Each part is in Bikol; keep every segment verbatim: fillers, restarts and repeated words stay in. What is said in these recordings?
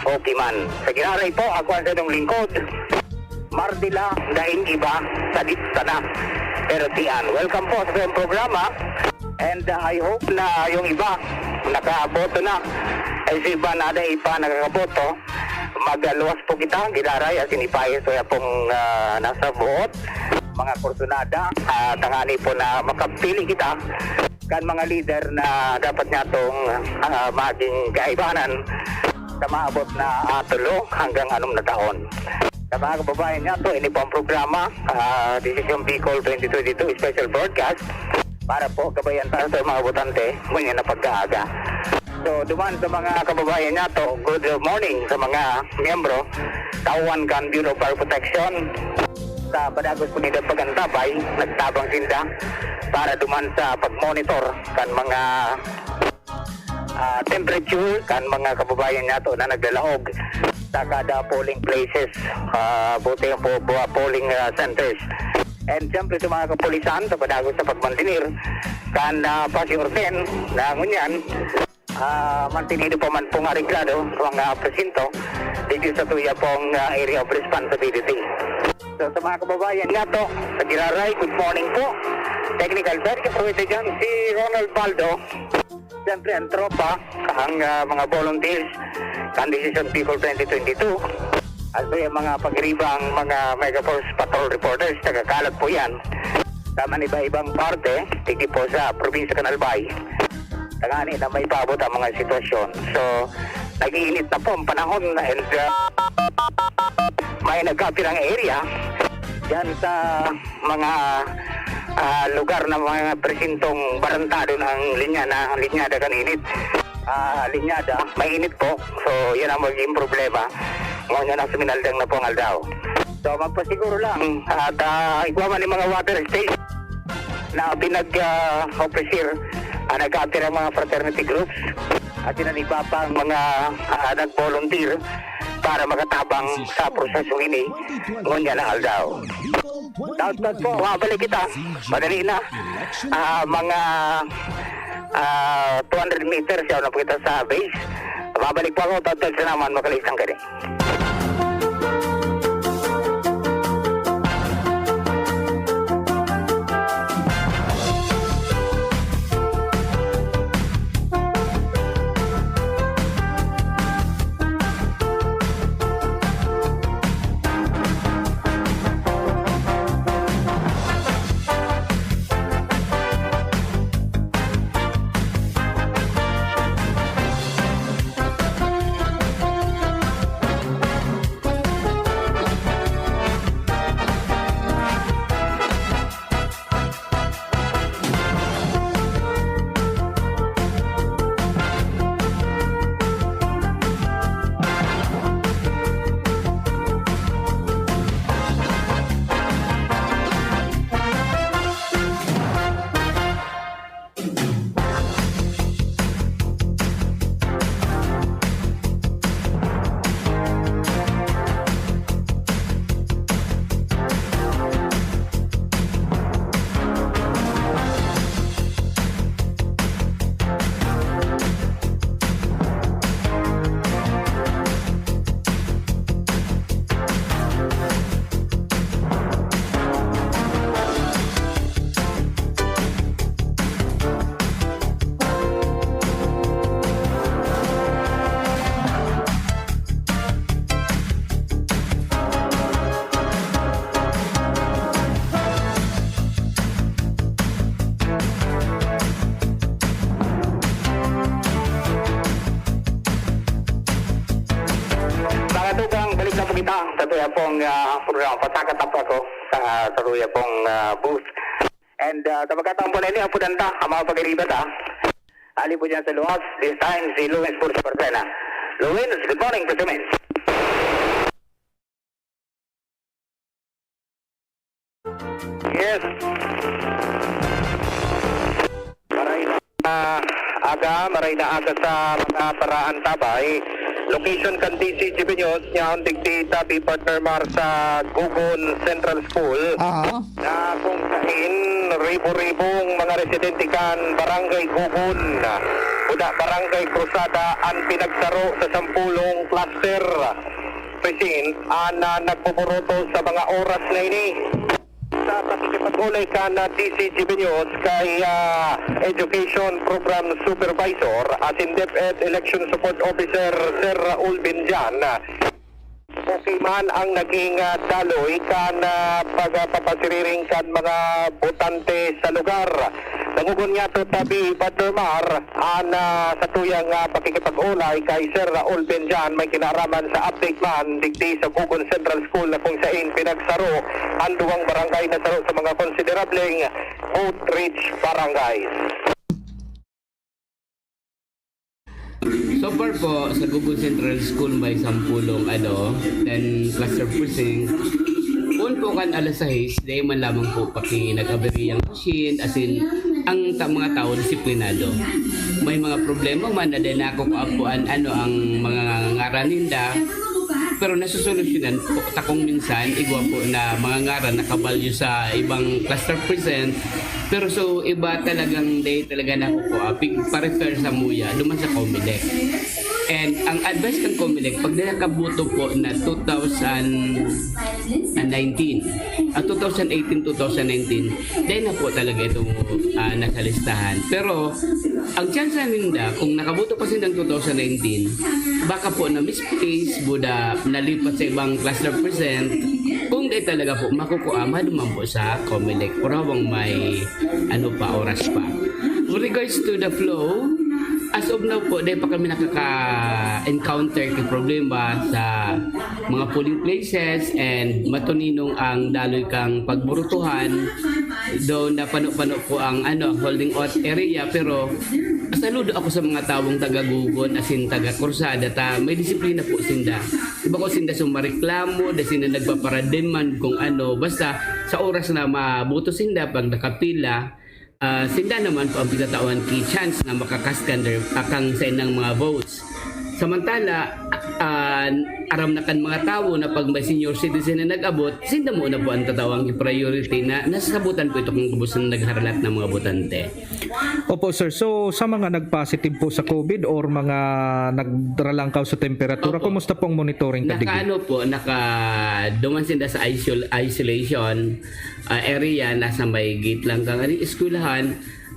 Okay man. Sa giraray po, ako ang sa inyong lingkod, Mardila, daing iba, sadit sana. Pero tiyan, welcome po sa inyong programa. And uh, I hope na yung iba nakaboto na. Ay, sa iba na ada pa nakakaboto, magluwas po kita, giraray, asin ipahis ko ya pong ah, nasa buot, mga kursunada, ah, tangani po na makapili kita kan mga lider na dapat niya itong ah, maging kaibanan sa maabot na ah, tulo hanggang anom na taon. Sa mga kababayan niya to, ini po ang programa, ah, Desisyon Bicol twenty twenty-two Special Broadcast para po kabayan tayo sa mga botante, ngunyan na pagkaaga. So, duman sa mga kababayan niya to, good morning sa mga miyembro, tawan kan Bureau of Fire Protection, sa Padagos Unidad Pagantabay, nagtabang sinda para duman sa pag-monitor kan mga ah, temperature kan mga kababayan nato na naglalahog sa kada polling places, ah, buti ang po, po- polling ah, centers. And siyempre sa mga kapulisan sa padagos sa pagmantinir kan uh, pasi-orden na ngunyan, ah, mantinido pa man pong areglado sa mga presinto dito sa tuya pong ah, area of responsibility. So sa mga kababayan nato, sa Giraray, good morning po. Technical side, kapwede dyan si Ronald Baldo. Siyempre, ang tropa, ang ah, mga volunteers, kan Decision People twenty twenty-two. At po yung mga pagriba, ang mga Megaforce Patrol Reporters, nagkakalat po yan sa maniba-ibang parte, tigi po sa probinsya kan Albay. Tangani na may paabot ang mga sitwasyon. So, nag-iinit na po ang panahon and uh, may nagkapirang area dyan sa mga ah, lugar na mga presintong barantado na ang linya na linyada kan init. Ah, linyada, mainit po. So, yan ang magiging problema. Ngunyan na suminaldang na po ang aldaw. So, magpasiguro lang at ah, igwa man yung mga water station na pinag-officer ah, nagkatira ang mga fraternity groups at yun ang iba pang mga ah, nag-volunteer para makatabang sa proseso ini ngunyan na aldaw. Dapat po, mabalik kita. Madali na. Ah, mga ah, two hundred meters, yaw na po kita sa base. Mabalik po ako, tatag sa naman, makalisang kini. Mga tugang, balik na po kita sa tuya pong ah, programa. Pasakat na po ako sa, sa tuya pong ah, booth. And ah, sa pagkataon po na ini, apudan ta ang mga pag-iribat ha. Ali po dyan sa Luwas, this time si Luis Bursa Barcena. Luis, good morning, President. Yes. Maray na aga, maray na aga sa mga paraantabay. Location kan D C G B News, niya ang digdi tabi partner Mar sa Gugon Central School. Aha. Na kung kain, Ribo-ribong mga residente kan Barangay Gugon, Buda, Barangay Cruzada an pinagsaro sa sampolong cluster precinct an, ah, nagbuburuto sa mga oras na ini. Sa pakikipag-ulay kan, ah, D C G B News kay, ah, Education Program Supervisor asin DepEd Election Support Officer Sir Raul Benjan, ah, okay man ang naging, ah, daloy kan, ah, pagpapasiriring kan mga botante sa lugar. Dangogon niyato tabi, Badlermar, an, ah, satuyang, ah, pakikipag-ulay kay Sir Raul Benjan may kinaaraman sa update man digdi sa Gugon Central School na kung sain pinagsaro an duwang barangay na saro sa mga konsiderableng vote-rich barangays. So far po, sa Gugon Central School may sampolong, ano, ten cluster precinct. Poon po kan alas sais, dai man lamang po paki nag-aberiyang machine, as in, ang ta- mga tao disiplinado. May mga problema man na dai nakukua po an, ano, ang mga ngaran ninda, pero nasusolusyonan po takong minsan, igwa po na mga ngaran nakabalyo sa ibang cluster precinct, pero so iba talagang dai talaga nakukua, pig-refer sa muya, duman sa Comelec. And ang advice kan Comelec, pag nakaboto po na two thousand nineteen, at two thousand eighteen, two thousand nineteen, dai na po talaga itong, ah, nasa listahan. Pero ang tsansa ninda, kung nakaboto pa sindang two thousand nineteen, baka po na misplace, buda nalipat sa ibang cluster precinct, kung dai talaga po makukua, maduman po sa Comelec. Kurawang may, ano pa, oras pa. With regards to the flow, as of now po, dai pa kami nakaka-encounter ki problema sa mga polling places and matuninong ang daloy kang pagburutuhan. Though napano-pano po ang, ano, holding out area, pero saludo ako sa mga tawong taga Gugon, asin taga Cruzada, ta may disiplina po sinda. Iba ko sinda sumareklamo, da sinda nagpaparademand kung ano. Basta sa oras na maboto sinda, pag nakapila, ah, sinda naman po ang pigtatawan ki chance na makakaskan der akang saindang mga votes. Samantala, ah, aram na kan mga tawo na pag may senior citizen na nag-abot, sinda muna po ang tatawang priority na nasasabutan po ito kung gabos na nagharalat ng mga botante. Opo, sir. So, sa mga nag-positive po sa COVID or mga nagralangkaw sa temperatura, Opo. Kumusta po ang monitoring kadigi? Naka-ano po, naka-duman sinda sa isol- isolation, ah, area, nasa may gate lang kang ano, eskwelahan.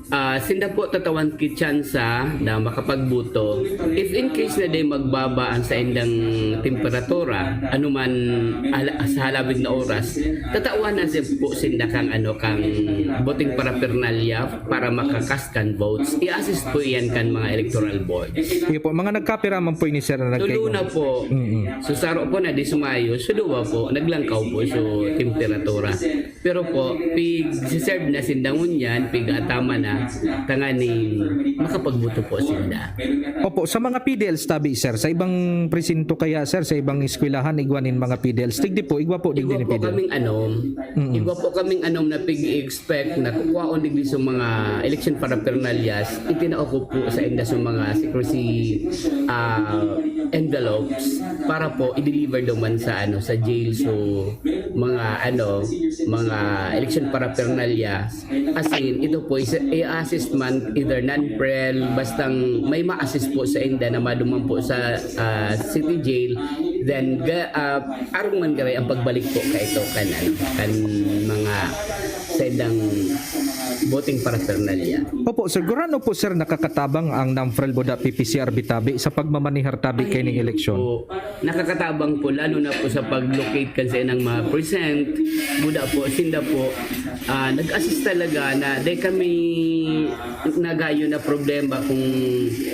Ah, sinda po tatawan ki tsansa na makapagboto. If in case na di magbaba ang saindang temperatura, anuman ala, sa halawig na oras, tatawan na si- po sinda kang, ano, kang voting paraphernalia para makakaskan votes. I-assist po iyan kan mga electoral boards. Iyo po, mga nagkapira man po ini, sir, na Tulo nagkaigo. Na po. Mm-mm. So, saro po na di sumayo, so duwa po, naglangkaw po so temperatura. Pero po, pig-serve na sinda ngunyan, pig-atama na, tanganing makapagboto po sinda. Opo, sa mga P D Ls tabi, sir, sa ibang presinto kaya, sir, sa ibang eskwelahan, igwa nin mga P D Ls. Tigdi po, igwa po din Igwa din po P D L. Kaming anom, igwa po kaming anom na pig-expect na kukwaon digdi sa mga election paraphernalias, itinao ko po sa inda sa mga secrecy ah, envelopes para po i-deliver naman sa ano sa jail. So mga ano, mga election paraphernalia, as in, ito po is i-assist man either non-prel, bastang may ma-assist po sa inda na maduman po sa ah, city jail, then ga, ah, arong man garay ang pagbalik po ka ito kan ano, kan mga sa indang voting paraphernalia. Opo, sir. Gurano po, sir, nakakatabang ang NAMFREL buda P P C R B tabi sa pagmamanihar tabi kaining eleksyon? Po, nakakatabang po, lalo na po sa pag-locate kan sa inang mga precinct. Buda po, sinda po, ah, nag-assist talaga na di kami nagayo na problema kung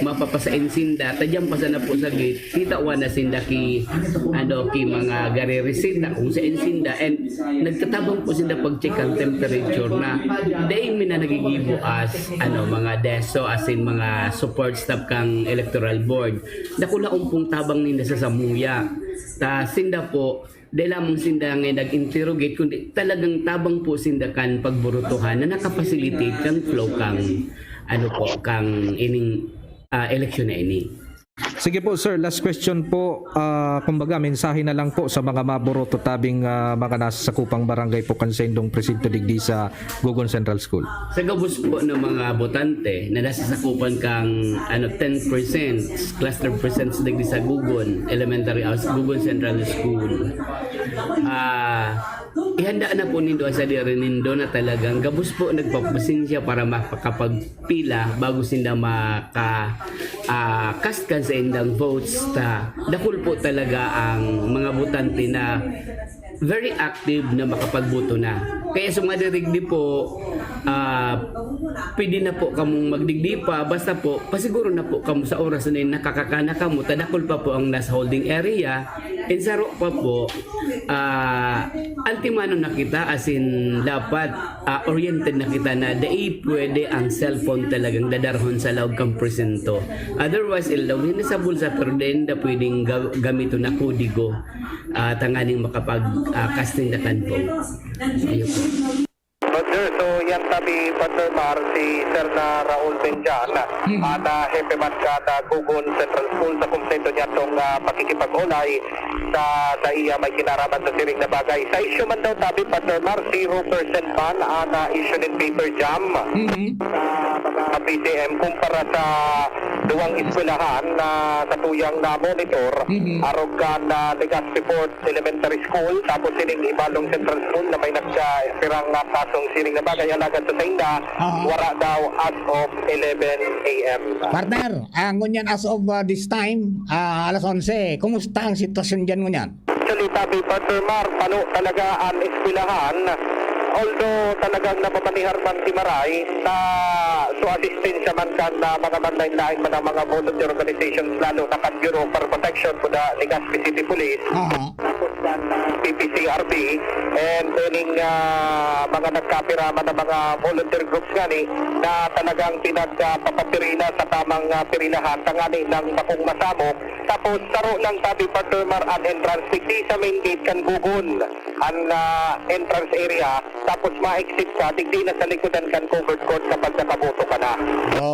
mapapasain sinda. Tadyan pa sana po sa gate, kitawan na sinda ki, ano, ki mga gari resita kung sa insinda. And nagtatabang po sinda pag-check ang temperature na dahil mi na nagigibo as, ano, mga deso, as in mga support staff kang electoral board. Dakulaon pong tabang ninda sa samuya. Ta sinda po, di lamang sinda nga nag-interrogate, kundi talagang tabang po sinda kan pagburutuhan na nakafacilitate kang flow kang, ano po, kang ining ah, eleksyon na ini. Sige po, sir, last question po. Ah, kumbaga, mensahe na lang po sa mga maburoto tabing, ah, mga nasa sakupang barangay po kan saindong presinto digdi sa Gogon Central School. Sa gabos po ng mga botante na nasa sakupan kang, ano, ten percent, cluster percent digdi sa Gogon Elementary, ah, Gogon Central School. Ah, ihanda na po nindo ang sadiri nindo na talagang gabos po nagpapasensya para makapagpila bago sinda maka, ah, cast kan saindang votes. Ta, dakul po talaga ang mga botante na very active na makapagboto na. Kaya sa mga dirigdi po, ah, pwede na po kamong magdigdi pa, basta po, pasiguro na po kamo sa oras na yun, nakakakana kamo, tadakol pa po ang nasa holding area, and saro pa po, ah, antimano na kita, as in, dapat, ah, oriented na kita na dai pwede ang cellphone talagang dadarhon sa laog kang presinto. Otherwise, ilaw yun sa bulsa, pero dai na pwedeng ga-, gamiton na kodigo, ah, tanganing makapag, ah, casting na kan vote. Ayun po. Roger, so yan tabi, Partner Mar, si Sir na Raul Benjan, Mhm. ah, na hepe man ka na Gogon Central School sa kumpleto niya itong, ah, pakikipag-ulay sa, sa iya may kinaraman sa siring na bagay. Sa issue man daw tabi, Partner Mar, zero percent man ang, ah, issue nin paper jam Mhm. sa mga P C M kumpara sa duwang eskwelahan na sa tuyang na monitor, Mhm. arog kan, ah, Legazpi Port Elementary School, tapos sining Ibalong Central School na may nagkapirang, ah, kasong siring na bagay, alagad sa sainda, Aha. wara daw as of eleven A M. Partner, ah, ngunyan as of, ah, this time, ah, alas onse, kumusta ang sitwasyon dyan ngunyan? Actually, tabi, Partner Mar, pano talaga ang eskwelahan. Although talagang napapanihar man si Maray, na so asistensya man kan, ah, mga manlain-lain man ang mga volunteer organizations, lalo na kan Bureau of Fire Protection, kuda Legazpi City Police. Aha. Tapos kan, ah, P P C R B, and then, ah, mga nagkapira man ang mga volunteer groups ngani na talagang pinagpapapirila sa tamang, ah, pirilahan, tangani nang bakong masamok. Tapos, saro lang tabi, Partner Mar, an entrance digdi sa main gate kan Gogon, an, ah, entrance area. Tapos, ma-exit ka, digdi na sa likodan kan covered court kapag nakaboto ka na.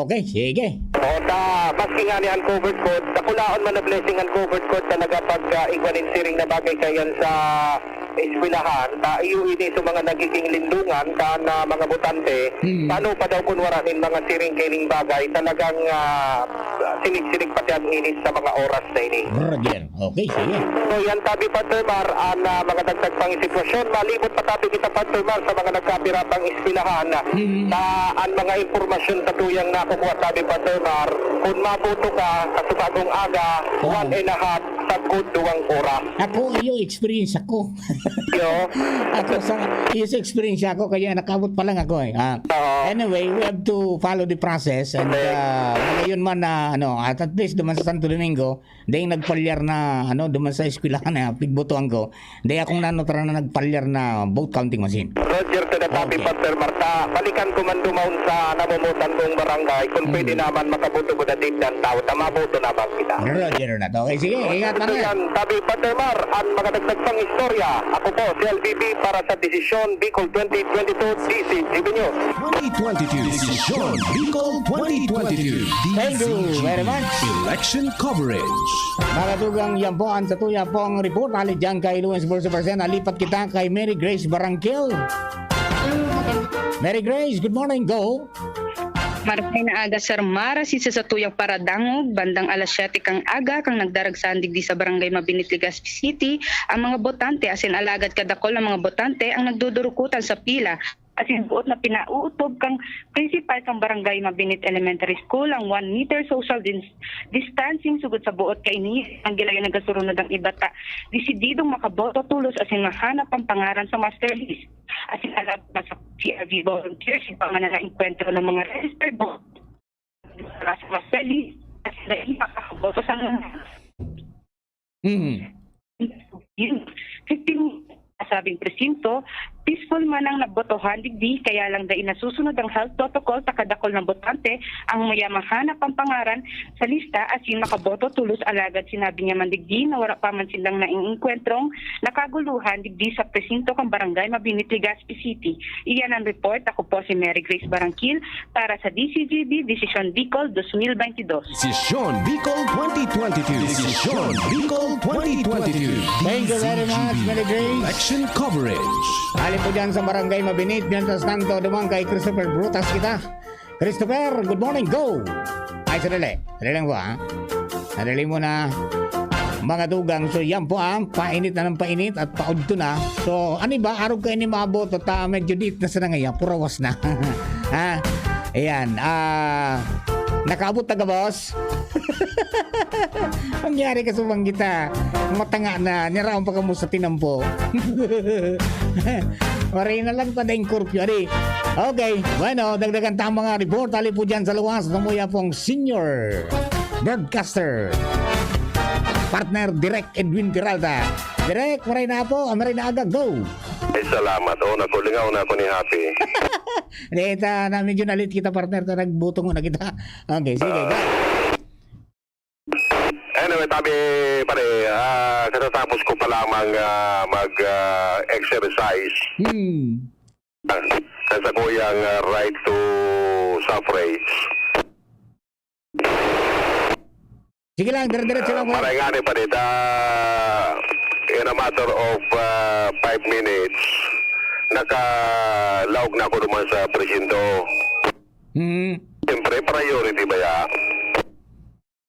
Okay, sige. O, ta, maski nga ni an covered court, dakulaon man na blessing an covered court talaga pag, ah, igwa nin siring na bagay kayan sa eskwelahan, ta iyo ini sa mga nagiging lindungan kan, ah, mga botante. Hmm. Paano pa daw kun wara nin mga siring kaining bagay? Talagang, ah, sinig-sinig pati ang init sa mga oras na ini. Roger. Okay, sige. So, yan tabi, Partner Mar, an, ah, mga dagdag pang sitwasyon. Malibot pa tabi kita, Partner Mar, sa mga nagkapira pang eskwelahan. Hmm. Sa an mga impormasyon sa tuyang nakukuha tabi, Partner Mar, kun maboto ka sa subagong aga, Oo. one and a half, sagkod duwang oras. Ako, iyo experience ako. Yo. Ako sa, iyo sa experience ako, kaya nakabot pa lang ako eh. Ah, Oo. Anyway, we have to follow the process and, Correct. ah, ngayon man na, ano, at, at least duman sa Santo Domingo, dahil nagpalyar na, ano, duman sa eskwelahan na pigbotohan ko, dahil akong nanotara na nagpalyar na vote counting machine. Roger to the tabi, Okay. Partner Mar. Ta, balikan ko man dumaon sa namomotan kong barangay, kung Hmm. pwede naman makaboto ko na din ng tao, ta maboto naman kita. Roger na to. Okay, sige, ingat, Ito partner. yan, tabi, Partner Mar, ang mga dagdag pang istorya. Ako po, si L B B para sa Desisyon Bicol twenty twenty-two, D C G B News. twenty twenty-two. Desisyon Bicol twenty twenty-two. Thank you very much. Election coverage. Mga tugang, yan po ang satuya pong report. Ali dyan kay Luis Bursa Persen. Nalipat kita kay Mary Grace Barangkil. Mary Grace, good morning. Go. Maray na aga, Sir Mar. Asin sa satuyang paradangog, bandang alas siyete kan aga, kan nagdaragsahan digdi sa Barangay Mabinit, Legazpi City, ang mga botante, asin alagad kadakol ang mga botante ang nagdudurukutan sa pila. Asin boot na pinauutob kan principal kan Barangay Mabinit Elementary School ang one meter social dis-, distancing. Sugod sa boot kaini, ang gilayon nagasurunod ang iba ta desididong makaboto tolos asin mahanap ang pangaran sa master list. Asin alagad na sa C R V volunteers, iba man na naengkwentro ng mga registered vote. Para sa master list, asin dai makaboto sa mga Hmm. Yun, fifteen sabing presinto, peaceful man ang nabotohan digdi, kaya lang dai nasusunod ang health protocol ta kadakul na botante ang mayamahan na pampangaran sa lista asin makaboto tolos. Alagad sinabi niya man digdi na wara pa man sindang naengkwentrong nakaguluhan digdi sa presinto kan Barangay Mabinit, Legazpi City. Iyan ang report. Ako po si Mary Grace Barangkil para sa D C G B Desisyon Bicol twenty twenty-two. Desisyon Bicol twenty twenty-two. Desisyon Bicol twenty twenty-two. Thank you very much, D C G B Mary Grace. Election coverage. Ali po dyan sa Barangay Mabinit. Mientras tanto, duman kay Christopher Brutas kita. Christopher, good morning. Go! Ay, sadali. Sadali lang po, ha? Sadali muna. Mga dugang, so yan po, ha? Painit na ng painit at paudto na. So, ano ba? Arog kayo ni maabot at, ah, medyo diit na sana ngayon. Purawas na. Ha? Ayan. Ah, nakaabot na ka, boss? Mangyari ka sa manggita. Matanga na. Niraon pa ka mo sa tinampo. Maray na lang pa na yung curfew. Adi. Okay. Bueno, dagdagan ta ang mga report. Ali po dyan sa luwas. Namuya pong senior broadcaster. Partner Direk Edwin Peralta. Direk, maray na po. Maray na aga. Go! Ay, salamat. Oh, nakulingaw na ako ni Happy. Hindi, ta, na medyo nalit kita, partner. Ta, nagbutong na kita. Okay, sige. Go. Anyway, tabi, pare, ah, katatapos ko pa lamang, ah, mag, ah, exercise. Hmm. Sa sakuyang, ah, right to suffrage. Sige lang, dire-diretso lang, Ah, pare. Maray nga ni, pare, ta, in a matter of, ah, five minutes, nakalaog na ako naman sa presinto. Hmm. Siyempre, priority ba ya?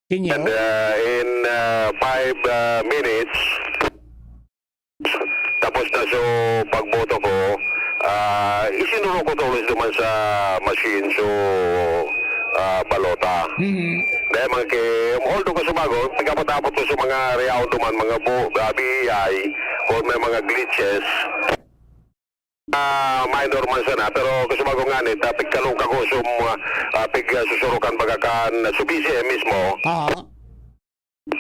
Sinyo? And, ah, in, ah, five, ah, minutes, tapos na so pagboto ko, ah, isinuro ko tulos naman sa machine, so, ah, balota. Mhm. Dahil man kay, although ko sumagot, pagkapatapot ko sa mga reaon duman, mga bu-, ah, B E I, kung may mga glitches, ah, minor man sana, pero gusto ba ko nga ni, ta, pigkalong ka ko sa mga, ah, pig, ah, susurukan baga kan, sa B C M mismo. Aha.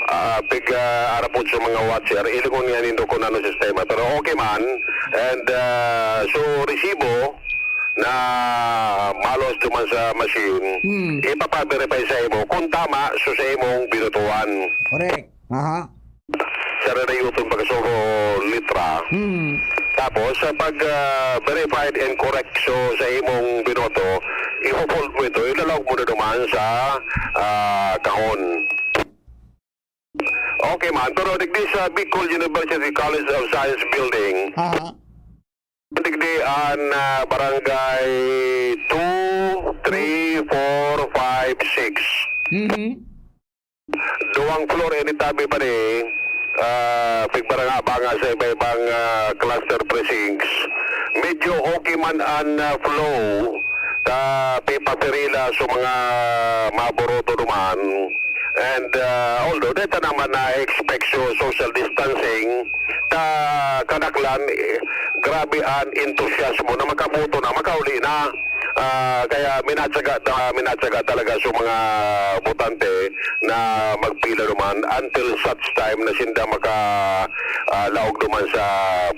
Ah, pig, ah, arapod sa mga watcher, ilingon niya nindo kung ano sistema. Pero okay man, and, ah, so resibo na malos duman sa machine, Hmm. ipapa-verify sa imo kung tama so sa imong binotohan. Correct. Aha. Sa radayoton pagkasuro litra. Hmm. Tapos, sa pag, ah, verified and correct so sa imong binoto, iho-fold mo ito, ilalaog mo na duman sa, ah, kahon. Okay man, pero digdi sa Bicol University College of Science Building, Aha. digdi an, ah, barangay two, three, four, five, six. Mhm. Duwang floor ini tabi pa ni, ah, pigbaranga-banga sa iba-ibang, ah, cluster precincts. Medyo okay man an, ah, flow, ta pipapirila sa mga maboboto duman. And, ah, although deta naman na-expect so social distancing, ta kadaklan, eh, grabe an entusiasmo na makaboto na, makauli na. Ah, kaya minatyaga ta-, minatyaga talaga sa mga botante na magpila duman until such time na sinda maka, ah, laog duman sa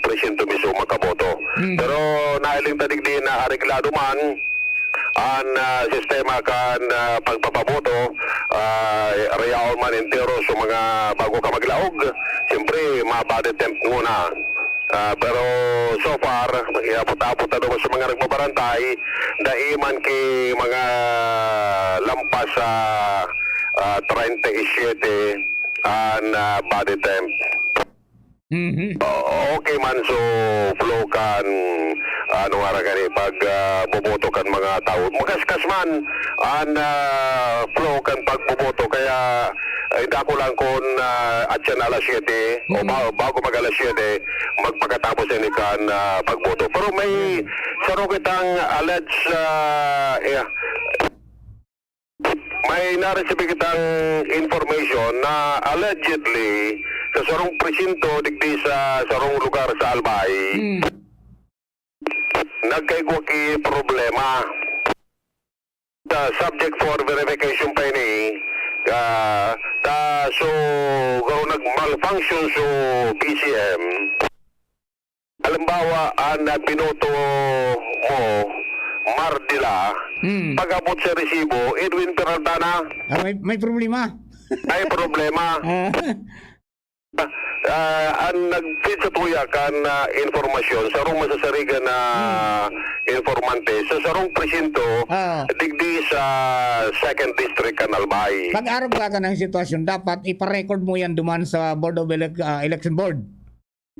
presinto mismo makaboto. Mm. Pero nahiling ta digdi na areglado man an, ah, sistema kan, ah, pagpapaboto, ah, reyaon man entero sa mga bago ka maglaog. Siyempre, ma-body temp muna. Ah, pero so far, iapot-apot na naman sa mga nagbabarantay, dai man ki mga lampas sa, ah, treinta y siete an, ah, body temp. Mhm. O-, okay man, so flow kan, ano nga ra gani, pag, ah, boboto kan mga tawo. Makaskas man an, ah, flow kan pagboboto, kaya, eh, dako lang kun, ah, atyan alas siyete o Mm. ba-, bago mag alas siyete, magpakatapos ini kan, ah, pagboto. Pero may Mm. saro kitang alleged, ah, eh, may na-receive kitang information na allegedly sa sarong presinto digdi sa sarong lugar sa Albay, Mm. nagkaigwa ki problema. Sa subject for verification pa ini, ah, ta, so, garo nag-malfunction so B C M. Halimbawa, ang, ah, binoto mo, Mardila, Hmm. pag-abot sa resibo, Edwin Peralta na. Ah, may, may problema. May problema. Ah. Ah, ang nag-feed sa tuya kan, ah, informasyon, sarong masasarigan na Hmm. informante, sa sarong presinto, Ah. digdi sa Second District kan Albay. Pag-arog ka ng sitwasyon, dapat ipa-record mo yan duman sa Board of Elec-, ah, Election Board.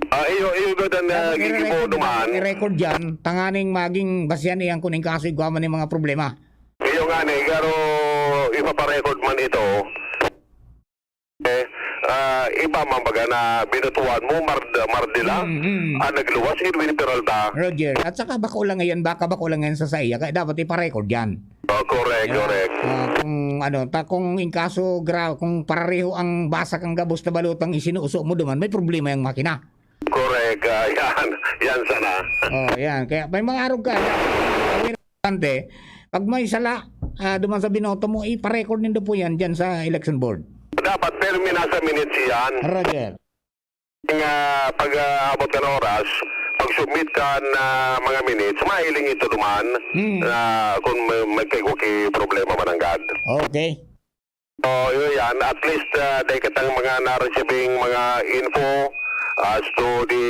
Ah, iyo, iyo gud ang, ah, Dapat gigibo i-record, duman. I-record yan, tanganing maging basihan iyan kun in kaso igwa man yung mga problema. Iyo nga ni, pero ipaparecord man ito. Eh, ah, iba man baga na binutuan mo, Mard-, Mardila, Mm, mm. ang nagluwas, Edwin Peralta. Roger, at saka bako lang ngayon, baka bako lang ngayon sa saiya, kaya dapat ipa-record yan. Oh, correct, Yeah. correct. Ah, kung ano, ta-, kung in kaso gra-, kung pareho ang basa kang gabos na balotang isinuso mo duman, may problema yung makina. Correct, ah, yan. Yan sana. Oh, yan. Kaya may mga arog ka. Importante, pag may sala, ah, duman sa binoto mo, ipa-record nindo po yan dyan sa election board. Dapat, pero may nasa minutes yan. Roger. Nga pag, ah, abot ka na oras, pag-submit ka na mga minutes, mahiling ito duman Hmm. na kung may, may kay-, kay problema man ang gad. Okay. Oh, yun yan. At least, ah, dahil katang mga na-receiving mga info as to the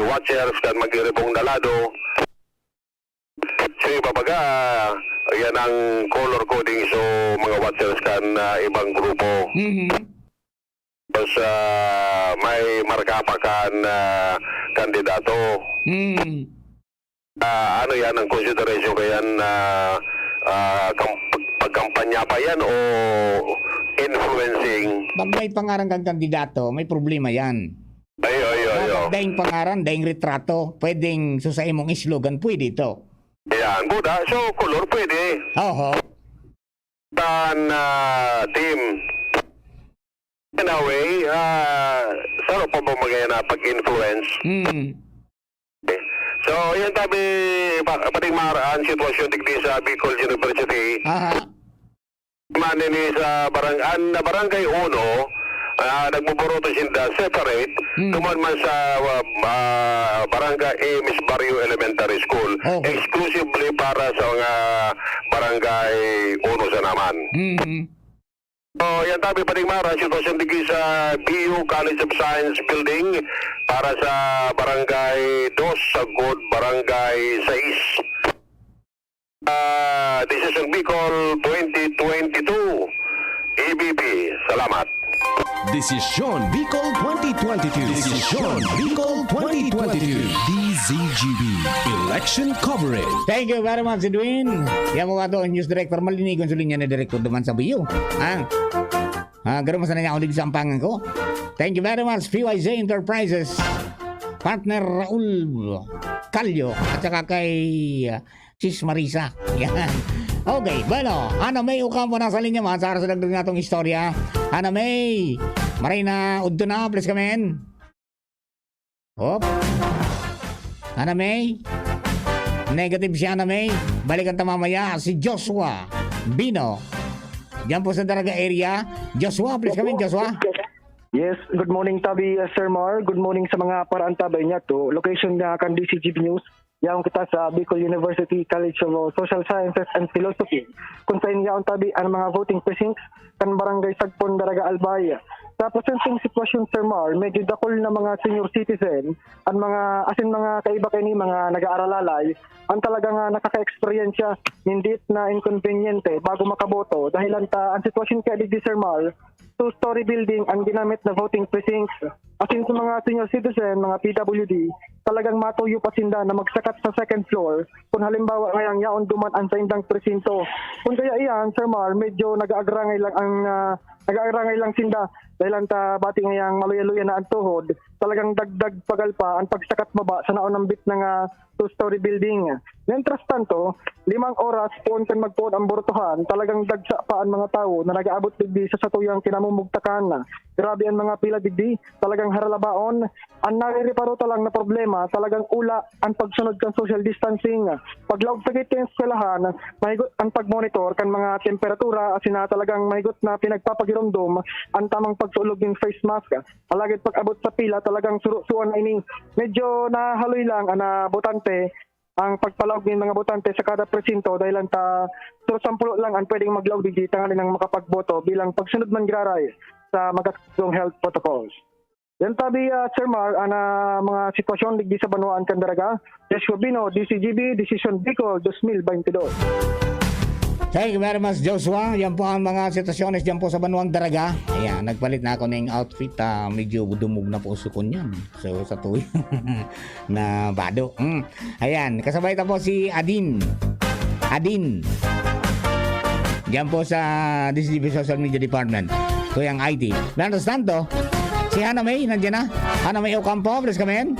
watchers kan Magiribong na lado. So, iba baga, yan ang color coding so mga watchers kan, ah, ibang grupo. Mhm. Tapos, ah, may marka pa kan, ah, kandidato. Mm. Ah, ano yan, ang consideration ko yan, ah, ah, kam-, pagkampanya pa yan o influencing? Pag may pangaran kang kandidato, may problema yan. Ay, ay, ay, Dapat ay. daing pangaran, daing retrato. Pwedeng sa, sa imong slogan, pwede ito. Yan, buda. So, color, pwede. Oho. Tan, ah, team. In a way, ah, saro pa ba magaya na pag-influence? Mm. So, yan tabi, pa-, pating mara ang sitwasyon digdi sa Bicol University. Aha. Man ini sa barang-, an, barangay uno, ah, nagbuboroto sinda separate, Hmm. duman man sa, ah, ah, barangay Ames Barrio Elementary School, Okay. exclusively para sa mga barangay uno sa naman. Mhm. So, yan tabi, Paring Mar, ang sitwasyon digdi sa B U College of Science Building para sa Barangay dos, sagkod Barangay sais. Ah, Decision Bicol twenty twenty-two, E B P. Salamat. Decision Bicol twenty twenty-two. Decision Bicol twenty twenty-two. D Z G B Election Coverage. Thank you very much, Edwin. Yan mo ato ang news director, malinigon sa linya ni Director duman sa B U. Ha? Ah, garo mo sana niya ulit sa ampangan ko. Thank you very much, P Y Z Enterprises. Partner Raul Calio at saka kay, ah, Sis Marisa. Yan. Okay, bueno, Ana May Ocampo nasa linya man sa oras na dagdag natong istorya. Ana May, maray na udto na, please come in. Hop. Ana May? Negative si Ana May. Balikan ta mamaya si Joshua Bino. Diyan po sa Daraga area. Joshua, please come in, Joshua. Yes, good morning, Tabi, uh, Sir Mar. Good morning sa mga paraantabay niya to. Location nga kan D C G B News. Yaon kita sa Bicol University College of Social Sciences and Philosophy, kung sain yaon tabi ang mga voting precincts kan Barangay Sagpon, Daraga, Albay. Sa presenteng sitwasyon, Sir Mar, medyo dakul na mga senior citizen, ang mga, asin mga kaiba kaini, mga nag-aaralalay, ang talagang, ah, nakaka-eksperyensya, hindi na inkonbinyente bago makaboto. Dahil ang ta-, ang sitwasyon kaya digdi, Sir Mar, two-story building ang ginamit na voting precincts. Asin sa mga senior citizen, mga P W D, talagang matuyo pa sinda na magsakat sa second floor kung halimbawa ngayang yaon duman ang saindang presinto. Kung kaya iyan, Sir Mar, medyo nag-aagrangay lang ang, ah, nag-aagrangay lang sinda dahil ang ta-, bati ngayang maluya-luya na ang tuhod, talagang dagdag pagal pa ang pagsakat baba sa naunambit na nga two-story building. Mientras tanto, limang oras poon kan magpoon ang botohan, talagang dagsa pa an mga tawo na nag-aabot digdi sa satuyang kinamumugtakan. Grabe an mga pila digdi, talagang haralabaon. An naririparuta lang na problema, talagang ula an pagsunod kan social distancing. Paglaog sa gate kan eskwelahan, mahigot an pagmonitor kan mga temperatura, asin na talagang mahigot na pinagpapagiromdom an tamang pagsulog nin face mask. Alagad pag-abot sa pila, talagang surusuan na ini. Medyo nahahaloy lang an, ah, botante ang pagpalaog nin mga botante sa kada presinto, dahil lang ta, solo sampulo lang ang pwedeng maglaog digdi tanganing makapagboto bilang pagsunod man giraray sa magkatutong health protocols. Yan tabi, ah, Sir Mar, ang, ah, mga sitwasyon digdi sa banwaan kan Daraga. Joshua Bino, D C G B, Decision Bicol, dos mil baynte dos. Thank you very much, Joshua. Yan po ang mga sitwasyon dyan po sa Banwang Daraga. Ayan, nagpalit na ako ng outfit. Ah, medyo dumog na po sukon yan. So, sa tuyo na bado. Mm. Ayan, kasabay ta po si Adin. Adin. Diyan po sa D C G B Social Media Department. Kuyang I T. Mientras tanto, si Hana May, nandiyan na. Hana May Ocampo, please come in.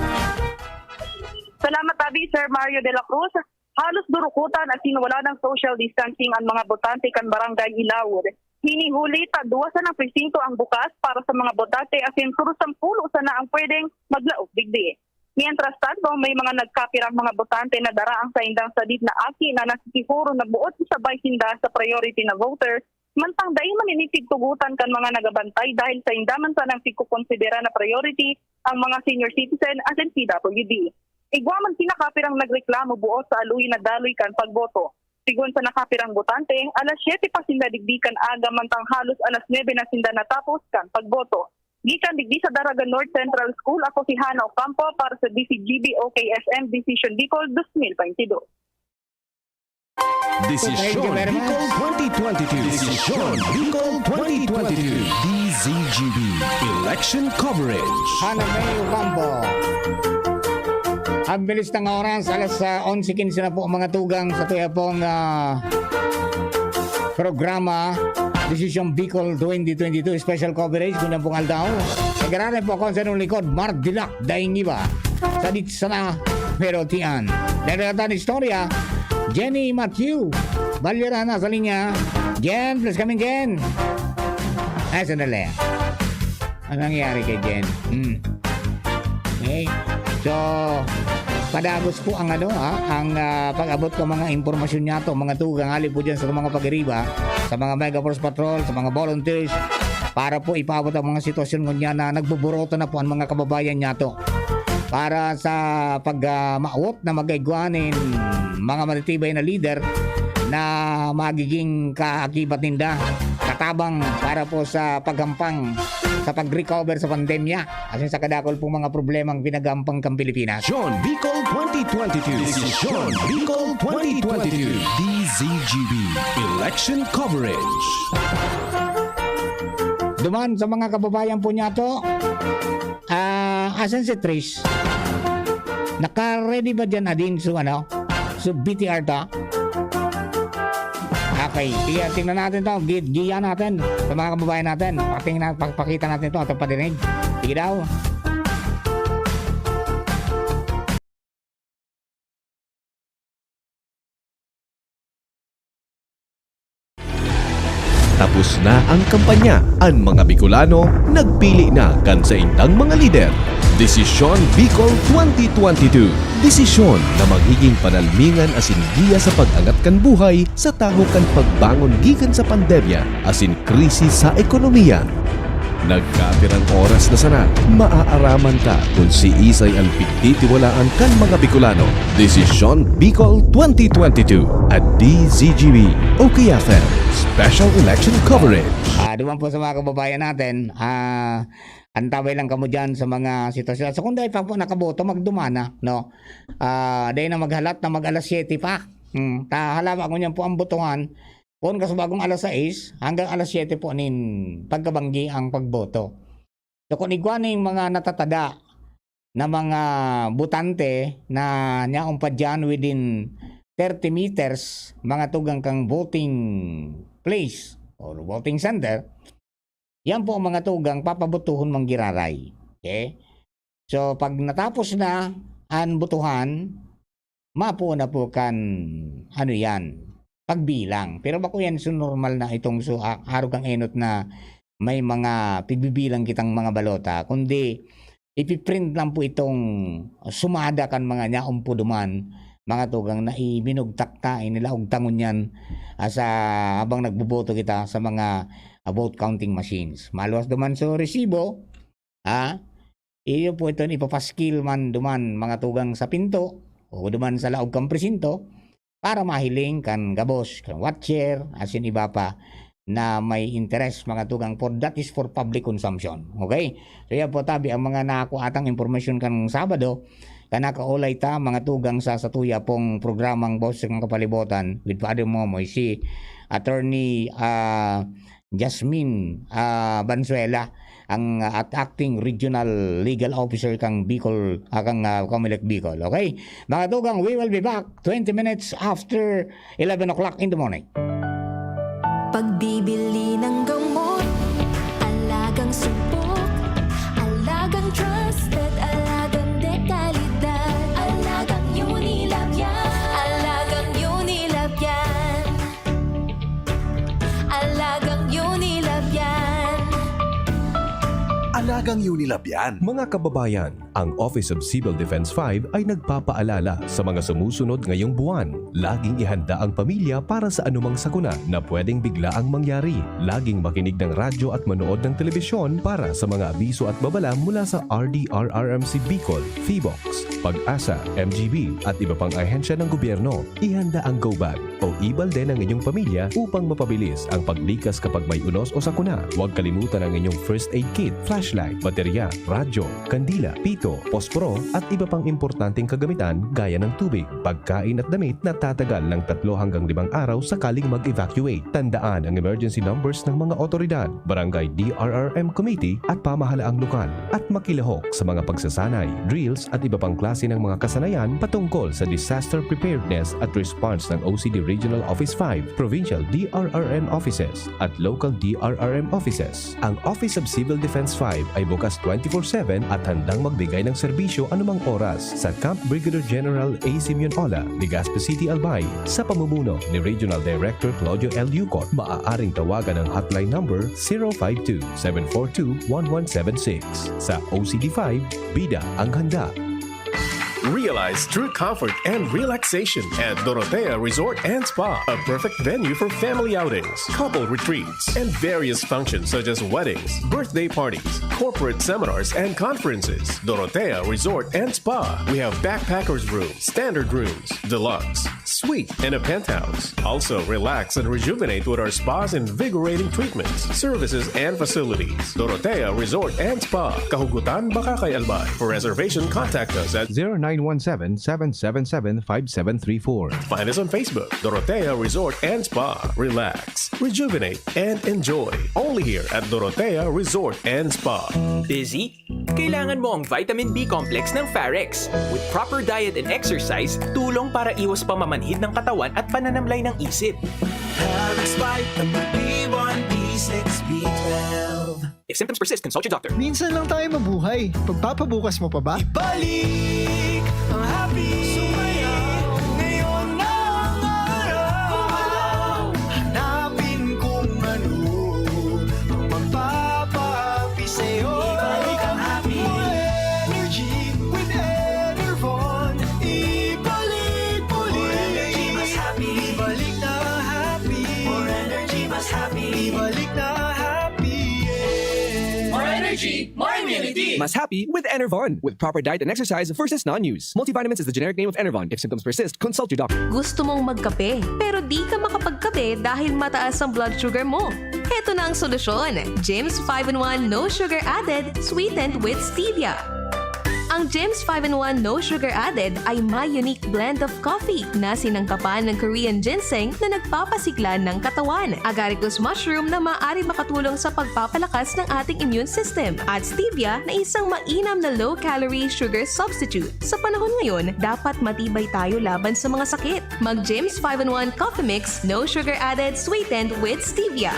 Salamat, Abi, Sir Mario de la Cruz. Halos durukutan asin wala nang social distancing ang mga botante kan Barangay Ilawod. Hini huli ta duwa sanang presinto ang bukas para sa mga botante asin solo sampulo sana ang pwedeng maglaog digdi. Mientras tanto, may mga nagkapirang mga botante na dara ang saindang sadit na aki na nakikihoron na buot isabay sinda sa priority na voter, mantang dai man ini tigtugotan kan mga nagabantay dahil sainda man sanang pigkokonsidera na priority ang mga senior citizen asin P W D. Igwa man kinakapirang nagreklamo buot sa aluy na daloy kan pagboto. Sigon sa nakapirang botante, alas siyete pa sinda digdi kan aga, mantang halos alas nuebe na sinda natapos kan pagboto. Gikan digdi sa Daraga North Central School, ako si Hana Ocampo para sa D C G B O K S M Decision Bicol dos mil baynte dos. Thank you Desisyon very much. Bicol twenty twenty-two. Desisyon Bicol twenty twenty-two. D Z G B Election Coverage. Hana May Ocampo. Ang bilis ng oras, alas, ah, onse quince na po, mga tugang, sa tuya pong, ah, programa, Desisyon Bicol twenty twenty-two Special Coverage, ngunyan pong aldaw. Nagararay po ako sa inyong likod, Mar Dilac, daing iba. Sadit sana, pero tiyan. Dahil sa istorya, Jenny Matthew Valera nasa linya. Jen, please come in, Jen. Ay, sandali. Anong nangyayari kay Jen? Hmm. Okay. So, padagos po ang ano, ha, ang, ah, pag-abot ko mga impormasyon niyato, mga tugang, hali po dyan sa mga pag-iriba, sa mga Mega Force Patrol, sa mga volunteers, para po ipaabot ang mga sitwasyon ngunyan na nagbuboroto na po ang mga kababayan niyato. Para sa pag, ah, maawot na mag-igwa nin mga matitibay na lider na magiging kaakibat ninda, katabang para po sa paghampang sa pag-recover sa pandemya. Asin sa kadakol pong mga problemang pinaghampang kan Pilipinas. John Bicol twenty twenty-two. Desisyon Bicol twenty twenty-two. D Z G B Election Coverage. Duman sa mga kababayan po niyato, ah, asan si Trish? Naka-ready ba dyan, Adin? So, ano? So, B T R to? Okay, sige, tingnan natin to. Gi-, giya natin sa mga kababayan natin. Patingnan, pa-, pakita natin to, ating padinig. Sige daw. Tapos na ang kampanya, an mga Bicolano nagpili na kan saindang mga lider. Desisyon Bicol twenty twenty-two. Desisyon na magiging panalmingan asin giya sa pag-angat kan buhay sa tahaw kan pagbangon gikan sa pandemya asin krisis sa ekonomiya. Nagkapirang oras na sana, maaaraman ta kun siisay an pigtitiwalaan kan mga Bicolano. Desisyon Bicol twenty twenty-two at D Z G B, O K F M, Special Election Coverage. Ah, duman po sa mga kababayan natin, ah, antabay lang kamo dyan sa mga sitwasyon. Sa kung dai pa po nakaboto, magdumana, no? Ah, dai na maghalat na mag-alas siyete pa. Hmm, ta-, halawa ngunyan po ang botohan. Poon kasubagong alas sais hanggang alas siyete po nin pagkabanggi ang pagboto. So, kun igwa ning mga natatada na mga botante na nyaon pa diyan within thirty meters, mga tugang kang voting place or voting center, yan po ang mga tugang papabotohon man giraray. Okay? So, pag natapos na an botohan, mapo na po kan, ano yan, pagbilang. Pero bako yan so normal na itong so, a-, arog ang enot na may mga pigbibilang kitang mga balota, kundi ipiprint lang po itong sumada kan mga nyaon po duman, mga tugang na ibinugtak ta, inilaog ta ngunyan, ah, sa habang nagboboto kita sa mga, ah, vote counting machines. Maluwas duman so resibo, ah, iyo po iton ipapaskil man duman, mga tugang, sa pinto o duman sa laog kan presinto para mahiling kan gabos, kan watcher, asin iba pa na may interes, mga tugang, for, that is for public consumption. Okay? So, yan po, tabi, ang mga nakuha atang impormasyon kan Sabado, kan nakaulay ta, mga tugang, sa satuya pong programang Boses kan Kapalibotan with Father Momoy, si Attorney, ah, Jasmine, ah, Banzuela, ang, ah, at acting regional legal officer kang Bicol, ah, kang, ah, Comelec Bicol. Okay? Mga tugang, we will be back twenty minutes after eleven o'clock in the morning. Pagbibili ng gamot, alagang supok, alagang trusted, alagang dekalidad, alagang Unilab yan, alagang Unilab yan, alagang Unilab yan. Alagang Unilab yan. Mga kababayan, ang Office of Civil Defense five ay nagpapaalala sa mga sumusunod ngayong buwan. Laging ihanda ang pamilya para sa anumang sakuna na pwedeng biglaang mangyari. Laging makinig ng radyo at manood ng telebisyon para sa mga abiso at babala mula sa R D R R M C Bicol, PHIVOLCS, PAGASA, M G B at iba pang ahensya ng gobyerno. Ihanda ang go bag o e-balde ng inyong pamilya upang mapabilis ang paglikas kapag may unos o sakuna. Huwag kalimutan ang inyong first aid kit, flashlight, baterya, radyo, kandila, pito, posporo at iba pang importanteng kagamitan gaya ng tubig, pagkain at damit na tatagal ng tatlo hanggang limang araw sakaling mag-evacuate. Tandaan ang emergency numbers ng mga otoridad, barangay D R R M committee at pamahalaang lokal, at makilahok sa mga pagsasanay, drills at iba pang klase ng mga kasanayan patungkol sa disaster preparedness at response ng O C D Regional Office five, Provincial D R R M Offices at Local D R R M Offices. Ang Office of Civil Defense five ay bukas twenty-four seven at handang magbigay ng serbisyo anumang oras. Sa Camp Brigadier General A. Simeon Ola, Legazpi City, Albay, sa pamumuno ni Regional Director Claudio L. Yucot, maaaring tawagan ang hotline number zero five two, seven four two, one one seven six. Sa O C D five, bida ang handa. Realize true comfort and relaxation at Dorotea Resort and Spa, a perfect venue for family outings, couple retreats, and various functions such as weddings, birthday parties, corporate seminars, and conferences. Dorotea Resort and Spa. We have backpackers room, standard rooms, deluxe, suite, and a penthouse. Also, relax and rejuvenate with our spa's invigorating treatments, services, and facilities. Dorotea Resort and Spa, Kahugutan, Bacacay, Albay. For reservation, contact us at zero nine one seven, seven seven seven, five seven three four. Find us on Facebook, Dorotea Resort and Spa. Relax, rejuvenate, and enjoy. Only here at Dorotea Resort and Spa. Busy? Kailangan mo ang vitamin B complex ng Farex. With proper diet and exercise, tulong para iwas pamamanhid ng katawan at pananamlay ng isip. Parex Vitamin B one, B six, B twelve. If symptoms persist, consult your doctor. Minsan lang tayo mabuhay. Pagpapabukas mo pa ba? Ibalik ang happy. Sumayaw. Ngayon na ang araw. Gumalaw. Hanapin kung ano ang magpapahappy sa'yo. Ibalik ang happy. More energy with Enervon. Ibalik muli. More energy, mas happy. Ibalik na happy. More energy, mas happy. Yeah. More energy, more immunity. Mas happy with Enervon. With proper diet and exercise versus non-use. Multivitamins is the generic name of Enervon. If symptoms persist, consult your doctor. Gusto mong magkape, pero di ka makapagkape dahil mataas ang blood sugar mo? Heto na ang solusyon, Jims five-in-one No Sugar Added, sweetened with stevia. Ang Jims five-in-one No Sugar Added ay may unique blend of coffee na sinangkapan ng Korean ginseng na nagpapasigla ng katawan, agaricus mushroom na maaari makatulong sa pagpapalakas ng ating immune system, at stevia na isang mainam na low-calorie sugar substitute. Sa panahon ngayon, dapat matibay tayo laban sa mga sakit. Mag Jims five-in-one Coffee Mix, No Sugar Added, sweetened with stevia.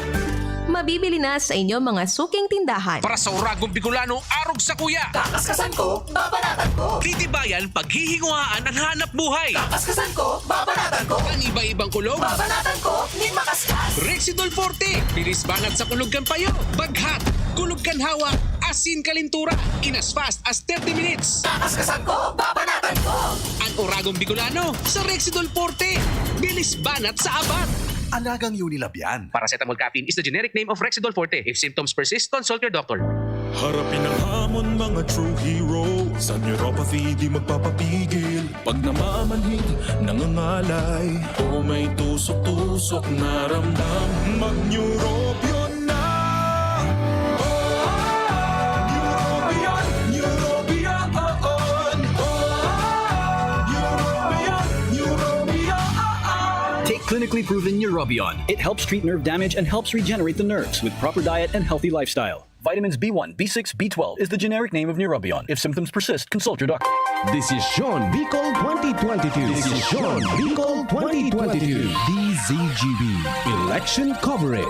Mabibili na sa inyong mga suking tindahan. Para sa Uragong Bicolano, arog sa kuya. Kakaskasan ko, babanatan ko. Titibayan, paghihinguhaan ang hanap buhay. Kakaskasan ko, babanatan ko. Ang iba-ibang kulog. Babanatan ko, nin makaskas. Rexidol Forte, bilis banat sa kulog kan payo. Baghat, kulog kan hawak, asin kalintura. In as fast as thirty minutes. Kakaskasan ko, babanatan ko. Ang Uragong Bicolano, sa Rexidol Forte. Bilis banat sa abat. Alagang Unilab yan. Paracetamol caffeine is the generic name of Rexidol Forte. If symptoms persist, consult your doctor. Harapin ang hamon, mga true hero. Sa neuropathy, di magpapapigil. Pag namamanhid, nangangalay, o may tusok-tusok na ramdam, mag-Neurobion na! Neurobion, Neurobion, oo. Neurobion, Neurobion, oo. Take clinically proven Neurobion. It helps treat nerve damage and helps regenerate the nerves with proper diet and healthy lifestyle. Vitamins B one, B six, B twelve is the generic name of Neurobion. If symptoms persist, consult your doctor. Desisyon Bicol twenty twenty-two. Desisyon Bicol twenty twenty-two. D Z G B Election Coverage.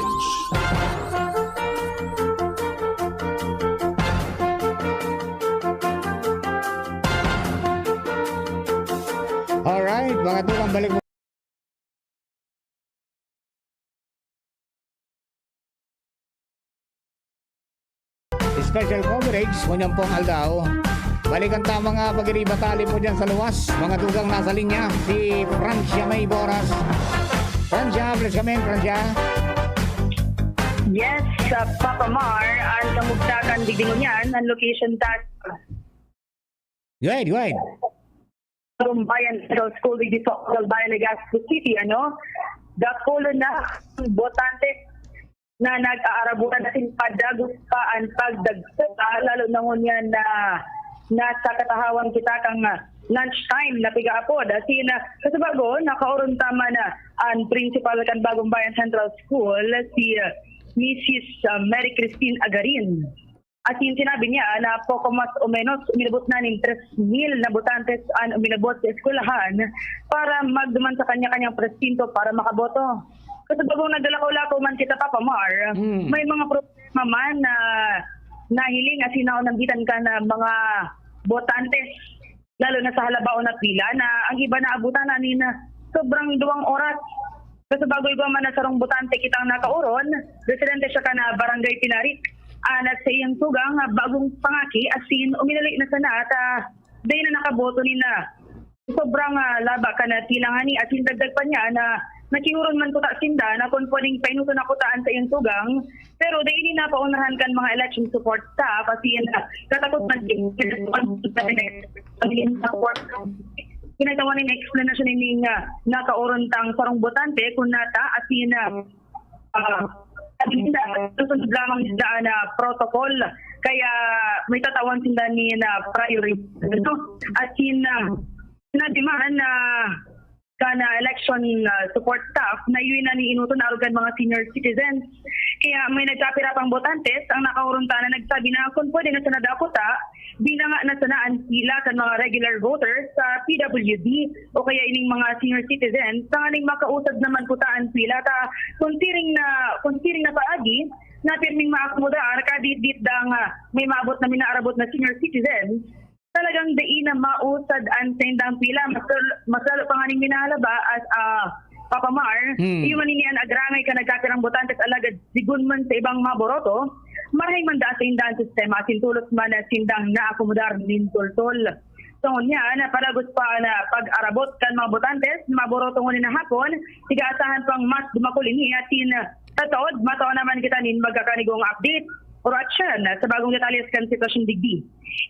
Alright, mga tugang, balik mo. Special coverage, ngunyan pong aldaw. Balikan ta mga pag-iriba tali po dyan sa luwas. Mga tugang, nasa linya, si Francia May Boras. Francia, please come in, Francia. Yes, sa Papa Mar, ang kamugtakan digdi ngunyan, ang location ta. Go ahead, go ahead. Bagong Bayan Central School digdi sa Oral Bayan, Legazpi City, ano? Dakulo na ang botante na nag-aarabutan asin padagos pa ang pagdagsa, lalo na ngunyan na nasa katahawan kita kan, ah, lunch time na pigaapod. Asin, ah, sa sabagon, nakaoron ta man, ah, ang principal kan Bagong Bayan Central School, si, ah, Missus, ah, Mary Christine Agarin. Asin sinabi niya na poko mas o menos uminabot na nin tres mil na botantes an uminabot sa eskwelahan para magduman sa kanya-kanyang presinto para makaboto. Sa sabagon, naglalakaw-lakaw man kita, Papa Mar, Mm. may mga problema man na nahiling asin naonambitan kan mga botantes, lalo na sa halabaon na pila, na ang iba naabutan na nin sobrang duwang oras. Sa sabago, igwa man na sarong botante kitang nakaoron, residente siya kan Barangay Pinarik. Asin sa iyang tugang, bagong pangaki, asin uminali na sana at, ah, dai na nakaboto nin, ah, sobrang, ah, laba kan pila ngani, asin dagdag pa niya na nakihoron man kuta sinda na kun pwedeng paenoton na kuta an saiyang tugang, pero dai ini napaonahan kan mga election support staff, asin, ah, katakot man din. Ginagawa nin explanation ini nga nakaoron tang sarong botante kun nata, asin, ah, ah, sabi nila, susunod lamang sila na protocol. Kaya may tatawan sila ni na priority. No? Asin, ah, sinabi man na kan election, ah, support staff na yun na niinuton arog kan mga senior citizens. Kaya may nagkapira pang botantes ang nakaurunta na nagsabi na kung pwede na sana daw kuta, binanga na sana an pila kan mga regular voters sa P W D o kaya ining mga senior citizens, tanganing makausad naman kuta an pila ta kung siring na, kung siring na paagi na pirming maakomodar kaditdit dang, ah, may maabot na minaarabot na senior citizens. Talagang dai na mausad an saindang pila. Mas, mas lalo pa nganing minahalaba as, ah, Papa Mar, Hmm. iyo man ini an agrangay kan nagkapirang botantes alagad sigon man sa ibang maboroto, marahay man daa sainda an sistema asin tolos man na sindang naakomodar nin toltol. So, ngunyan, palagos pa na pag-arabot kan mga botantes, maboroto ngunyan na hapon, tiga asahan pang mas dumakul ini asin, ah, sa taod, matawan naman kita nin magkakanigong update. Or action sa bagong detalye kan sitwasyon digdi.